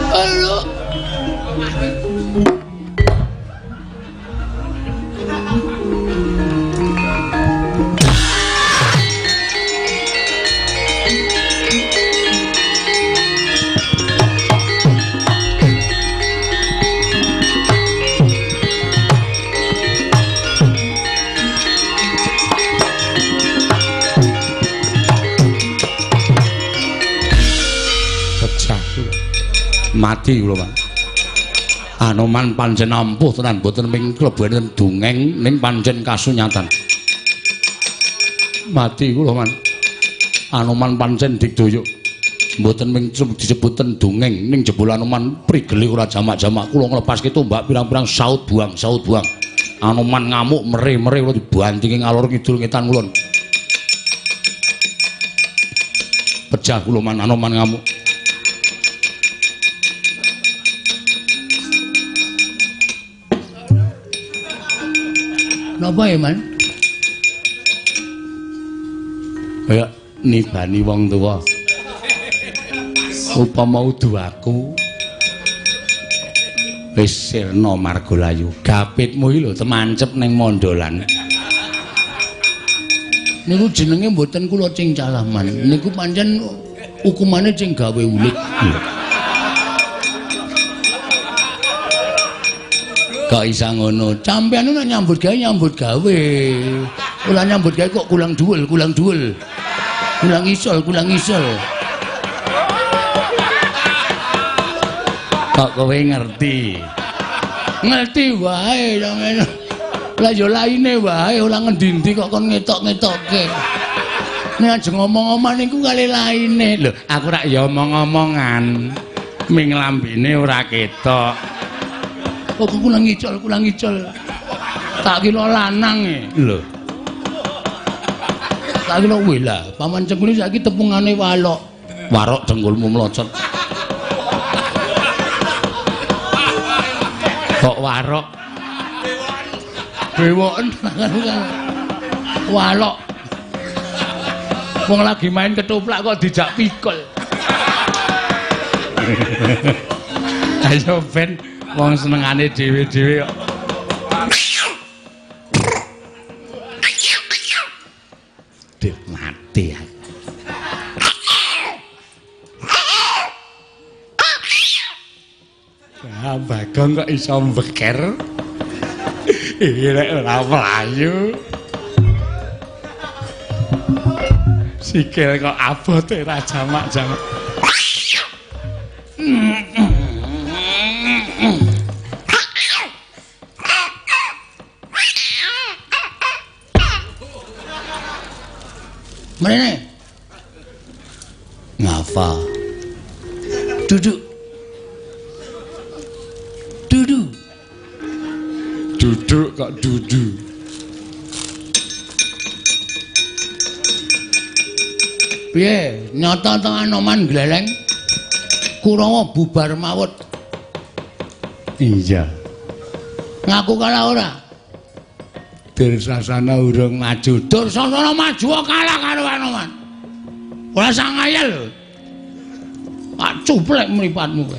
Aduh. Mati kula, Pak. Anoman pancen ampuh tenan, mboten ming klebu enten dongeng ning pancen kasunyatan. Mati kula, Man. Anoman pancen digdaya. Mboten ming disebuten dongeng ning jebul Anoman prigele ora jamak-jamak. Kula nglepaske tombak pirang-pirang saut buang, saut buang. Anoman ngamuk mere-mere kula dibantingi ngalor ngidul ngetan kulon. Pejah kula, Man, Anoman ngamuk. Napa ya, Man? Kaya nibani wong tuwa. Upama udu aku wis sirna margalayu. Gapitmu iki lho temancep ning mondolan. Niku jenenge mboten kula cingcalah, Man. Niku pancen hukumane sing gawe ulit. Kok isa ngono? Sampeyan nek nyambut gawe nyambut gawe. Ora nyambut gawe kok kulang dhuwul, kulang dhuwul. Kulang isol, kulang isol. Kok kowe ngerti? Ngerti wae sampeyan. Lah ya laine wae ora ngendi-endi kok kon ngetok-ngetokke. Nek ajeng ngomong-omongan niku kali laine. Lho, aku rak ya omong-omongan. Ming lambene ora ketok. Kok kulang ngicol, kulang ngicol. Tak kira lanang e. Lho. Tak kira weh lah, paman cengkule saiki tepungane walok. Warok dengkulmu mlocot. Kok warok? Bewoken walok. Wong lagi main ketoprak kok dijak pikul. Ayo ben wong senengane dhewe-dhewe kok. Duh, mati aku. Ah, Bagong kok iso mbeker. Iki lek ora mlayu. Sikil kok abote ra jamak-jamak. Mrene. Ngapa? Duduk. Duduk. Duduk kok duduk. Piye? Nyata teng Anoman gleleng. Kurawa bubar mawut. Iya. Ngaku kalah ora? Dursasana urung maju. Dursasana maju kalah karo Anoman. Ora sang ngayal lho. Pak cuplek mripatmu kowe.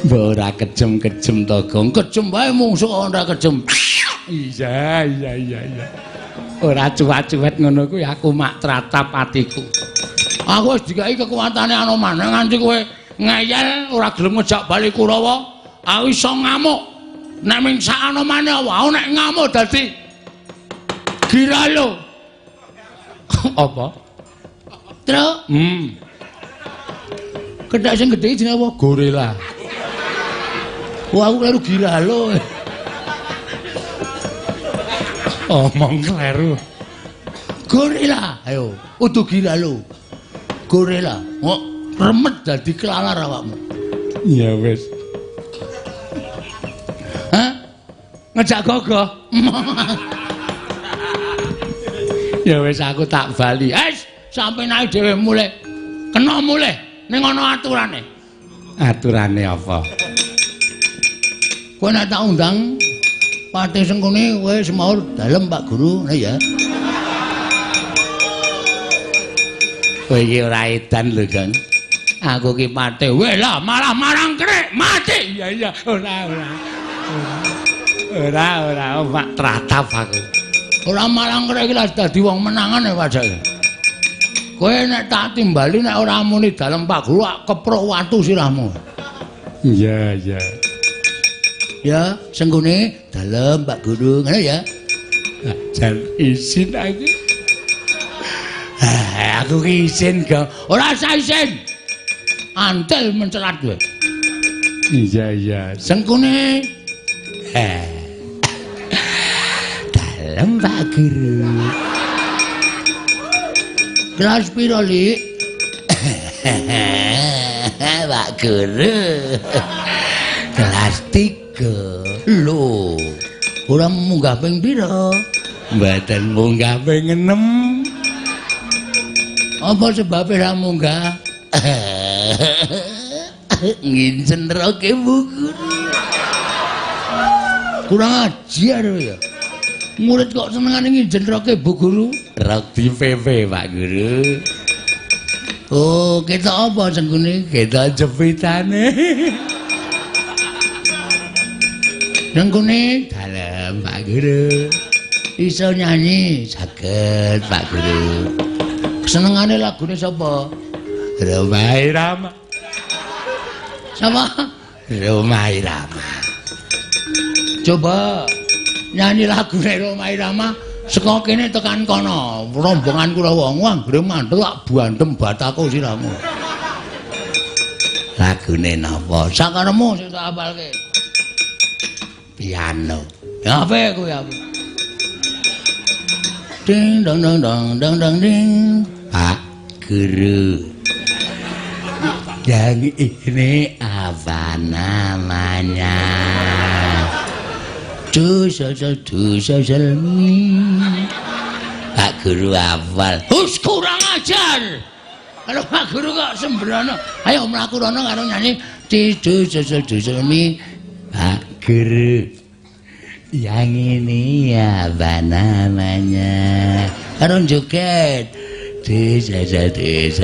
Mbok ora kejem-kejem to, Gong. Kejem wae mungsuh ora kejem. Iya, iya, iya, iya. Ora cuwat-cuwet ngono kuwi aku mak tratap atiku. Aku wis dikai kekuatane Anoman nganti kowe ngeyel ora gelem ngejak bali Kurawa, aku iso ngamuk. Nek ming sak Anomane apa? Aku nek ngamuk dadi giralo. Apa? Truk. Kedak sing gedhe jenenge apa? Gorila. Wah, aku kleru giralo. Omong kleru. Gorila, ayo, udu giralo. Gorila, kok remet dadi kelalar awakmu. Ya wis. Hah? Ngejak gogoh. Ya wis aku tak bali. Wis, sampe naik dhewe mulih. Kena mulih ning ana aturane. Aturane apa? Kowe nek tak undang Patih Sengkuni kowe semaur dalem Pak Guru, nah ya. Kowe iki ora edan lho, Gang. Aku ki mati. Weh lah malah marang krek mati. Iya iya ora ora. Ora ora mak tratap aku. Ora marang krek iki lah dadi wong menangan ya pajake. Kowe nek tak timbali nek ora muni dalem Pak Guru keprok watu sirahmu. Iya iya. Ya, senggune dalem Pak Guru ngono ya. Jan izin aku. Aku ki izin ga. Ora usah izin. Antel mencelat kowe. Iya iya. Sengkune. Dalem Pak Guru. Kelas piro, Lik? Pak Guru. Kelas 3. Lho. Ora munggah ping pira? Mboten munggah ping 6. Apa sebabe ora munggah? Ngincen roke Bu Guru. Kurang ajar ya. Murid kok senengane ngincen roke Bu Guru? Rok di PP Pak Guru. Oh, ketok apa senggune? Ketok jepitane. Senggune dalem Pak Guru. Iso nyanyi saged Pak Guru. Senengane lagune sapa? Rhoma Irama. Sapa? Rhoma Irama. Coba nyanyi lagune Rhoma Irama saka kene tekan kono. Rombongan Kurawa anggere mantul tak bandem batako siramu. Lagune napa? Sakaremu sing tak apalke. Piano. Ya apa kuwi aku? Ding dong dong dong dong dong ding. Pak Guru. Yang ini apa namanya? Du so so mi. Pak Guru hafal. Hus kurang ajar. Kalau Pak Guru kok sembrono. Ayo mlaku rono karo nyanyi di du so so mi. Pak Guru. Yang ini apa namanya? Karo joget. Di so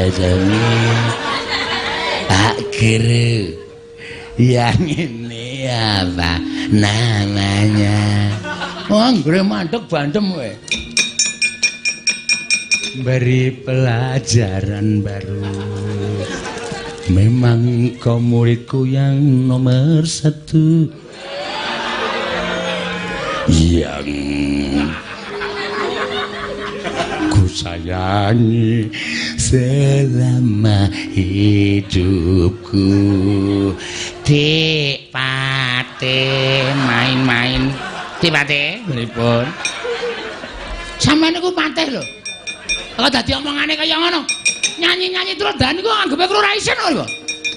so mi. Pak Guru. Yang ini apa namanya? Wah, anggere mandek bandem kowe. Beri pelajaran baru. Memang kau muridku yang nomor 1. Yang ku sayangi selama hidupku. Dik Pate main-main. Dik Pate pripun? Sampeyan niku patih lho. Kok dadi omongane kaya ngono. Nyanyi-nyanyi terus dan niku anggepe kula ora isin lho.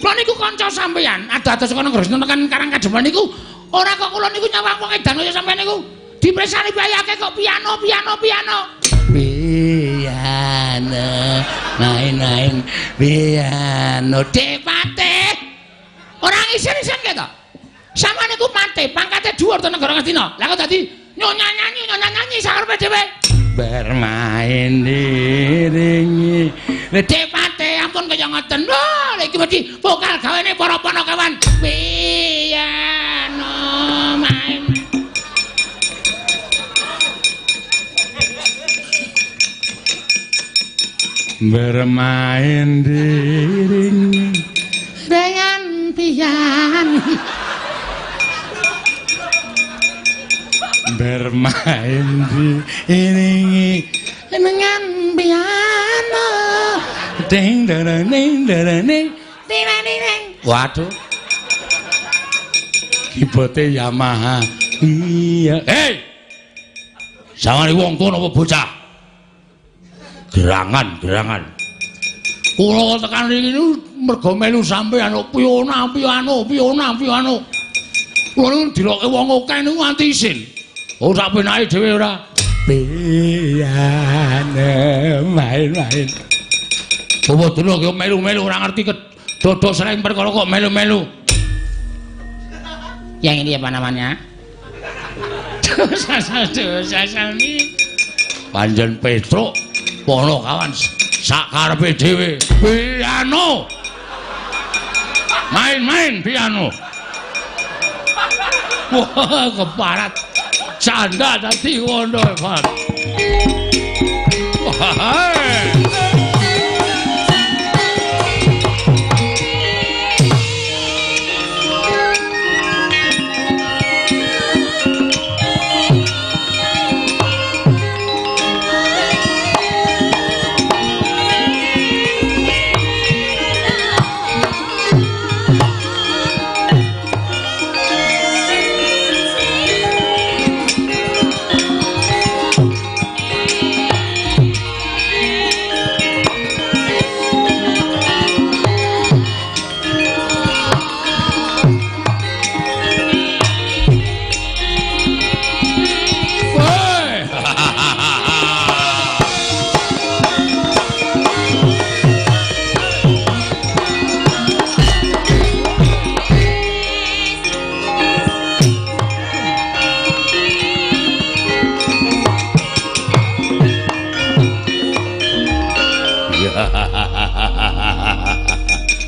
Kula niku kanca sampeyan, ado-ado saka Negara tekan Karang Kademangan niku ora kok kula niku nyawang wong edan kaya sampeyan niku. Dipresani bayake kok piano piano piano. Piano main-main piano. Dik Pate. Ora isin-isin keto. Sampeyan niku pate, pangkate dhuwur to negara Ngastina. Lah kok dadi nyonya nyanyi sakarepe dhewe. Bermain diringi. Dik Pate ampun kaya ngoten. Lho iki mesti vokal gawene para panakawan. Piano main. Bermain diringi dengan piano. Bermain diiringi dengan piano. Ding dang ding dang ding ding ding. Waduh, keyboardnya Yamaha. Iya. Hei, sawangane wong tuwa napa bocah? Gerangan, gerangan. Kula tekan mriki niku mergo melu sampeyan piano piano piano piano. Kula niku diloke wong akeh niku nganti isin. Oh, sak penake dhewe ora. Piano main-main. Bawa dulu kok melu-melu ora ngerti dodok sering perkara kok melu-melu. Yang ini apa namanya? Panjen Petruk pono kawan sak karepe dhewe. Piano. Main-main piano. Wah, keparat. Janda dadi ngono, Pak. Wah.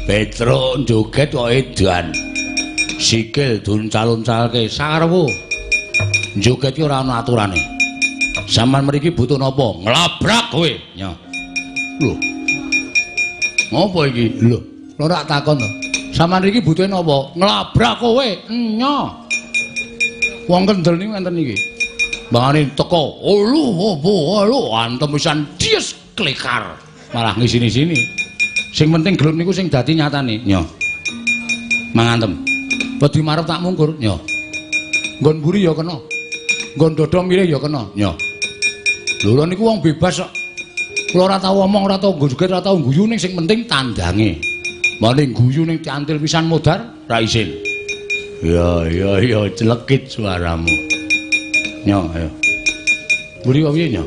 Petro joget kok edan. Sikil duncal-uncalke sarwu. Joget ki ora ana aturane. Sampeyan mriki butuh napa? Nglabrak kowe. Nya. Lho. Ngopo iki? Lho, ora takon to. Sampeyan mriki butuhe napa? Nglabrak kowe. Nya. Wong kendel niku enten iki. Mbangane teko, "Olu, opo, olu," antem pisan dies klekar. Malah ngisini-sini. Sing penting gelut niku sing dadi nyatane. Nyo. Mangantem. Wedi marep tak mungkur. Nyo. Nggon mburi ya kena. Nggon dada mirih ya kena. Nyo. Lho lha niku wong bebas kok. Kula ora tau omong, ora tau joget, ora tau guyu ning sing penting tandange. Mane guyu ning cantil pisan modar ra isin. Ya ya ya celekit suaramu. Nyo, ayo. Mburi kok piye nyo?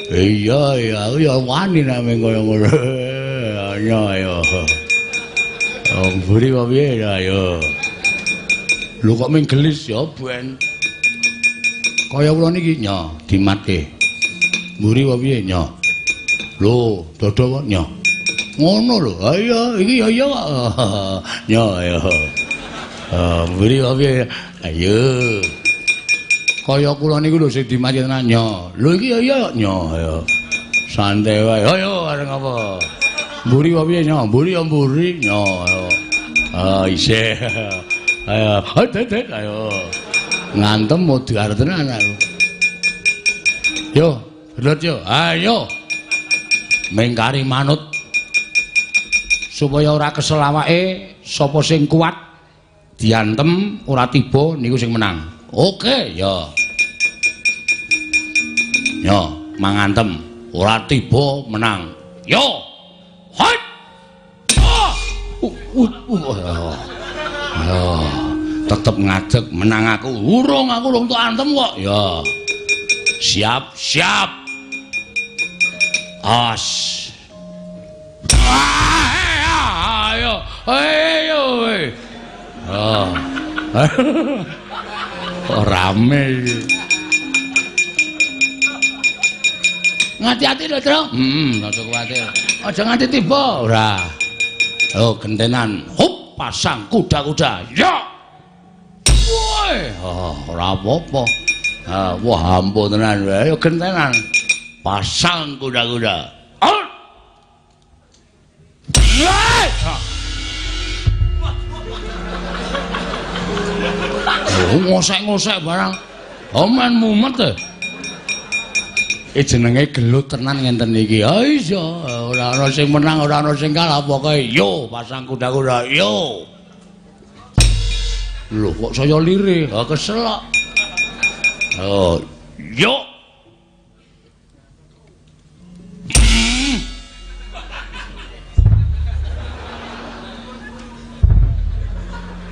Iya iya aku ya wani nek kaya ngono. Nyo ayo. Oh, mburi kok piye ya ayo. Lho kok ming gelis ya ben. Kaya kula niki nyo dimatke. Mburi kok piye nyo? Lho, dada kok nyo. Ngono lho. Ha iya, iki ya iya kok. Nyo ayo. Mburi kok piye? Ayo. Kaya kula niku lho sing dimatke tenan nyo. Lho iki ya iya nyo ayo. Santai wae. Ayo areng apa? Mburi kok piye nyo? Mburi ya mburi nyo. Ah isih. Ayo, hot ayo. Ngantem modar tenan aku. Yo, gelut yo. Ayo. Mengkari manut. Supaya ora kesel awake, sapa sing kuat diantem ora tiba niku sing menang. Oke, yo. Yo, mangantem ora tiba menang. Yo. Hot. Oh. Ayo, tetep ngadeg menang aku. Urung aku urung tok antem kok. Ya. Siap, siap. As. Ayo, ayo. Oh. Oh, rame iki. Ngati-ati lho, Tru. Heeh, aja kuwatir. Aja nganti tiba ora. Oh, gentenan. Hup, pasang kuda-kuda. Ya. Woi, oh, ora apa-apa. Ah, wah, ampun tenan. Ayo gentenan. Pasang kuda-kuda. Out. Oh, ngosek-ngosek barang. Oh, men mumet e. Jenenge gelut tenan ngenten iki. Ha iya, ora ana sing menang, ora ana sing kalah, pokoke yo pasang kuda-kuda, yo. Lho kok saya lirih, ha kesel kok. Oh, yo.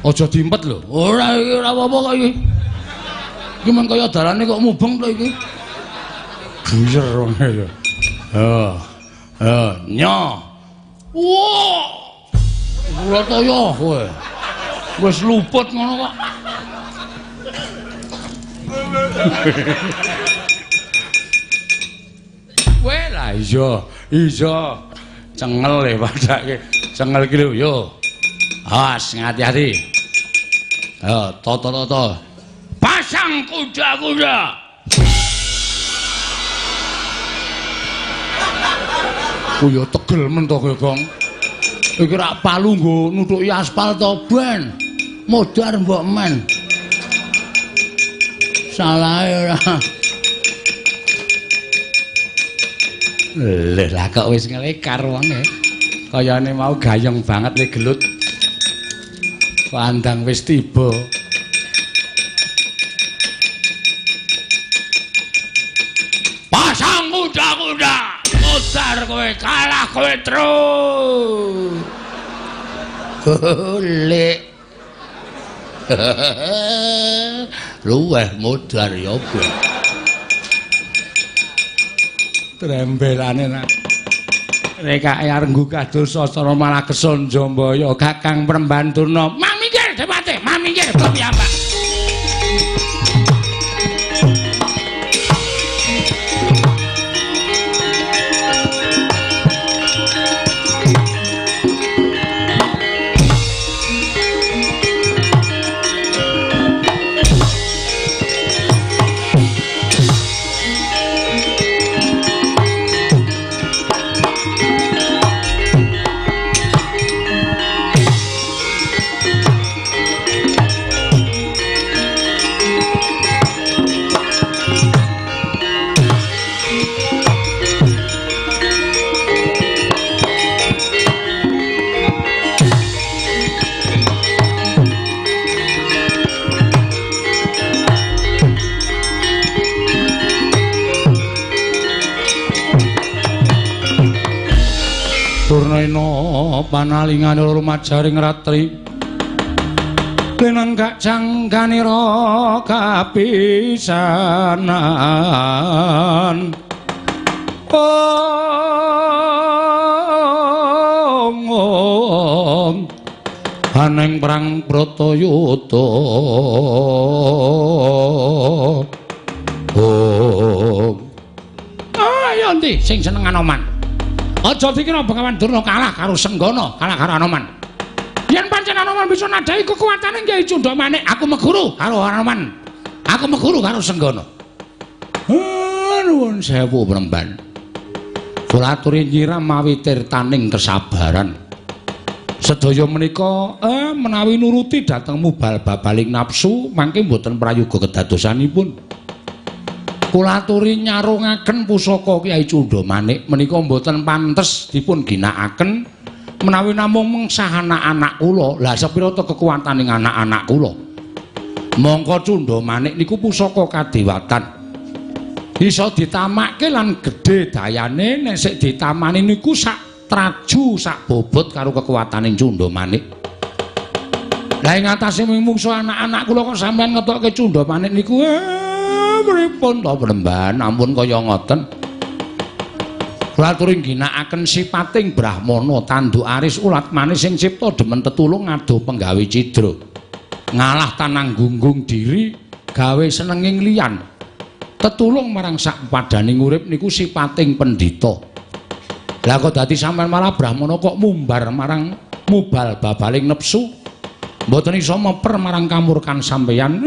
Aja diempet lho. Ora iki ora apa-apa kok iki. Iki men kaya dalane kok mubeng to iki. Buyer wong ya. Ha. Ha, nyo. Wah. Kula toyo kowe. Wis luput ngono kok. Kowe lah iya, iya. Cengel e padake. Cengel iki lho yo. Awas ngati-ati. Ayo toto-toto. Pasang kuda-kuda. Ku ya tegel men to kowe, Gong. Iki rak palu nggo nuthuki aspal to ben. Modar mbok men. Salahe ora. Lha lah kok wis ngelekar wonge. Kayane mau gayeng banget le gelut. Pandang wis tiba. Pasang kuda-kuda, modar kowe kalah kowe terus. Lek. Luweh modar ya kowe. Trembelane nak. Rekake arep nggugah dosa cara malah kesun Jambaya Kakang Premban Durna. Mang minggir Dewate, mang minggir piyambak. Durnaina panalingane rumajaring ratri lenenggak jangganira kapisanan. Om om aneng perang Bratayuda. Om ayo ndi sing seneng Anoman. Aja dikira Begawan Durna kalah karo Senggana, kalah karo Anoman. Yen pancen Anoman bisa nadhahi kekuatane Kyai Cundha Manik, aku meguru karo Anoman. Aku meguru karo Senggana. Nuwun sewu Premban. Kula aturi nyiram mawi tirtaning kesabaran. Sedaya menika menawi nuruti dhateng mubal babaling nafsu mangke mboten prayoga kedadosanipun. Kula aturi nyarungaken pusaka Kyai Cundha Manik menika mboten pantes dipun ginakaken menawi namung mengsah anak-anak kula. Lah sepira ta kekuwataning anak-anak kula? Mongko Cundha Manik niku pusaka kadewatan. Iso ditamakke lan gedhe dayane nek sik ditamani niku sak traju sak bobot karo kekuwataning Cundha Manik. Lah ing atase mungsuh anak-anak kula kok sampeyan ngetokke Cundha Manik niku pripun to Premban, ampun kaya ngoten. Kula aturi ngginakaken sipating brahmana tanduk aris ulat manis sing cipta demen tetulung ado penggawe cidra. Ngalah tanang gunggung diri gawe senenging liyan. Tetulung marang sak padaning urip niku sipating pendhita. Lah kok dadi sampean malah brahmana kok mumbar marang mubal babaling nepsu. Mboten iso meper marang kamurkan sampeyan.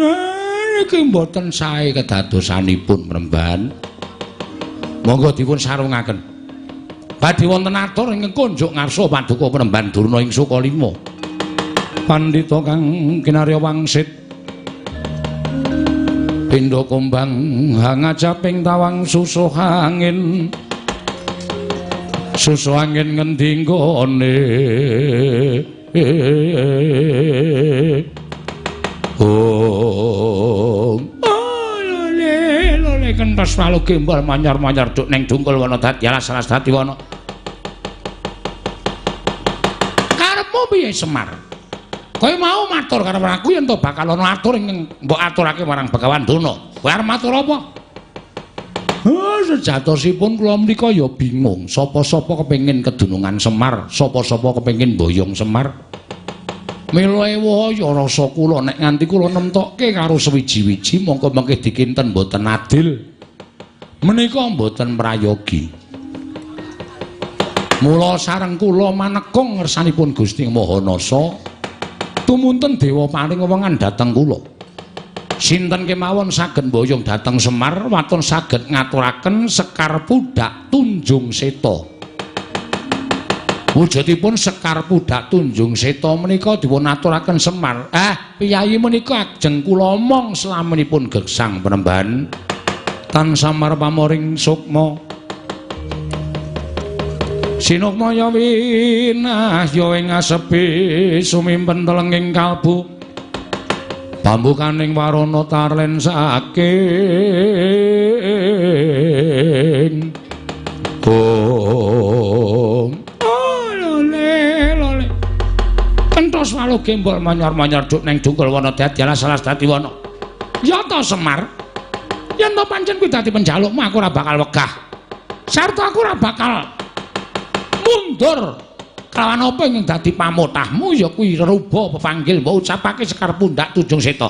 Iki mboten sae kedadosanipun Premban. Monggo dipun sarungaken. Badhe wonten atur ingkang kunjuk ngarsa paduka Premban Durna ing Sukalima. Pandhita kang kinarya wangsit pindha kumbang hangajaping tawang susuh angin. Susuh angin ngendi nggone? Oh, lole lole kentos walu gembol manyar-manyar duk ning dungkul wana dadi alas-alas dadi wana. Karepmu piye Semar? Kowe mau matur karo aku yen to bakal ana atur ing mbok aturake marang Begawan Durna. Kowe arep matur apa? Sejatosipun kula menika ya bingung. Sapa-sapa kepengin kedunungan Semar, sapa-sapa kepengin boyong Semar. Mila ewaya rasa kula nek nganti kula nemtokke karo sewiji-wiji mongko mengke dikinten mboten adil. Menika mboten prayogi. Mula sareng kula manekung ngersanipun Gusti Maha Nasa Tumunten dewa paring wewengan dhateng kula. Sinten kemawon saged mboyong dhateng Semar waton saged ngaturaken Sekar Pudhak Tunjung Seta. Wujudipun Sekar Pudhak Tunjung Seta menika dipun aturaken Semar. Piyayi menika ajeng kula omong slaminipun gesang penemban. Tan samar pamoring sukma. Sinukmaya winahya ing asepi sumimpen telenging kalbu. Pambukaning warana tarlen saking. Om. Oh, lole lole. Kentos walu gembol manyor-manyor duk neng dungkul wana dadi alas alas dadi wana. Ya ta Semar. Yen to pancen kuwi dadi penjalukmu aku ora bakal wegah. Sarta aku ora bakal mundur. Kelawan apa ing dadi pamotahmu ya kuwi reruba pepanggil mbok ucapake Sekar Pundhak Tunjung Seta.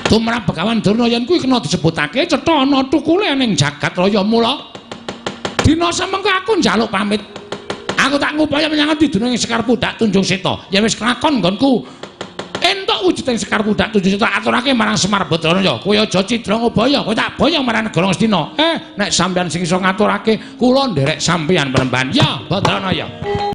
Tumrap Begawan Durna yen kuwi kena disebutake cetha ana tukule ning jagat raya mula. Dina semengko aku njaluk pamit. Aku tak ngupaya menyang ngendi dununge Sekar Pundhak Tunjung Seta. Yen wis kelakon nggonku entuk wujuding Sekar Pundhak Tunjung Seta aturake marang Semar Badranaya. Kowe aja cidra ngobaya, kowe tak boyong marang negara Ngastina. Nek sampeyan sing iso ngaturake kula nderek sampeyan penemban. Ya Badranaya.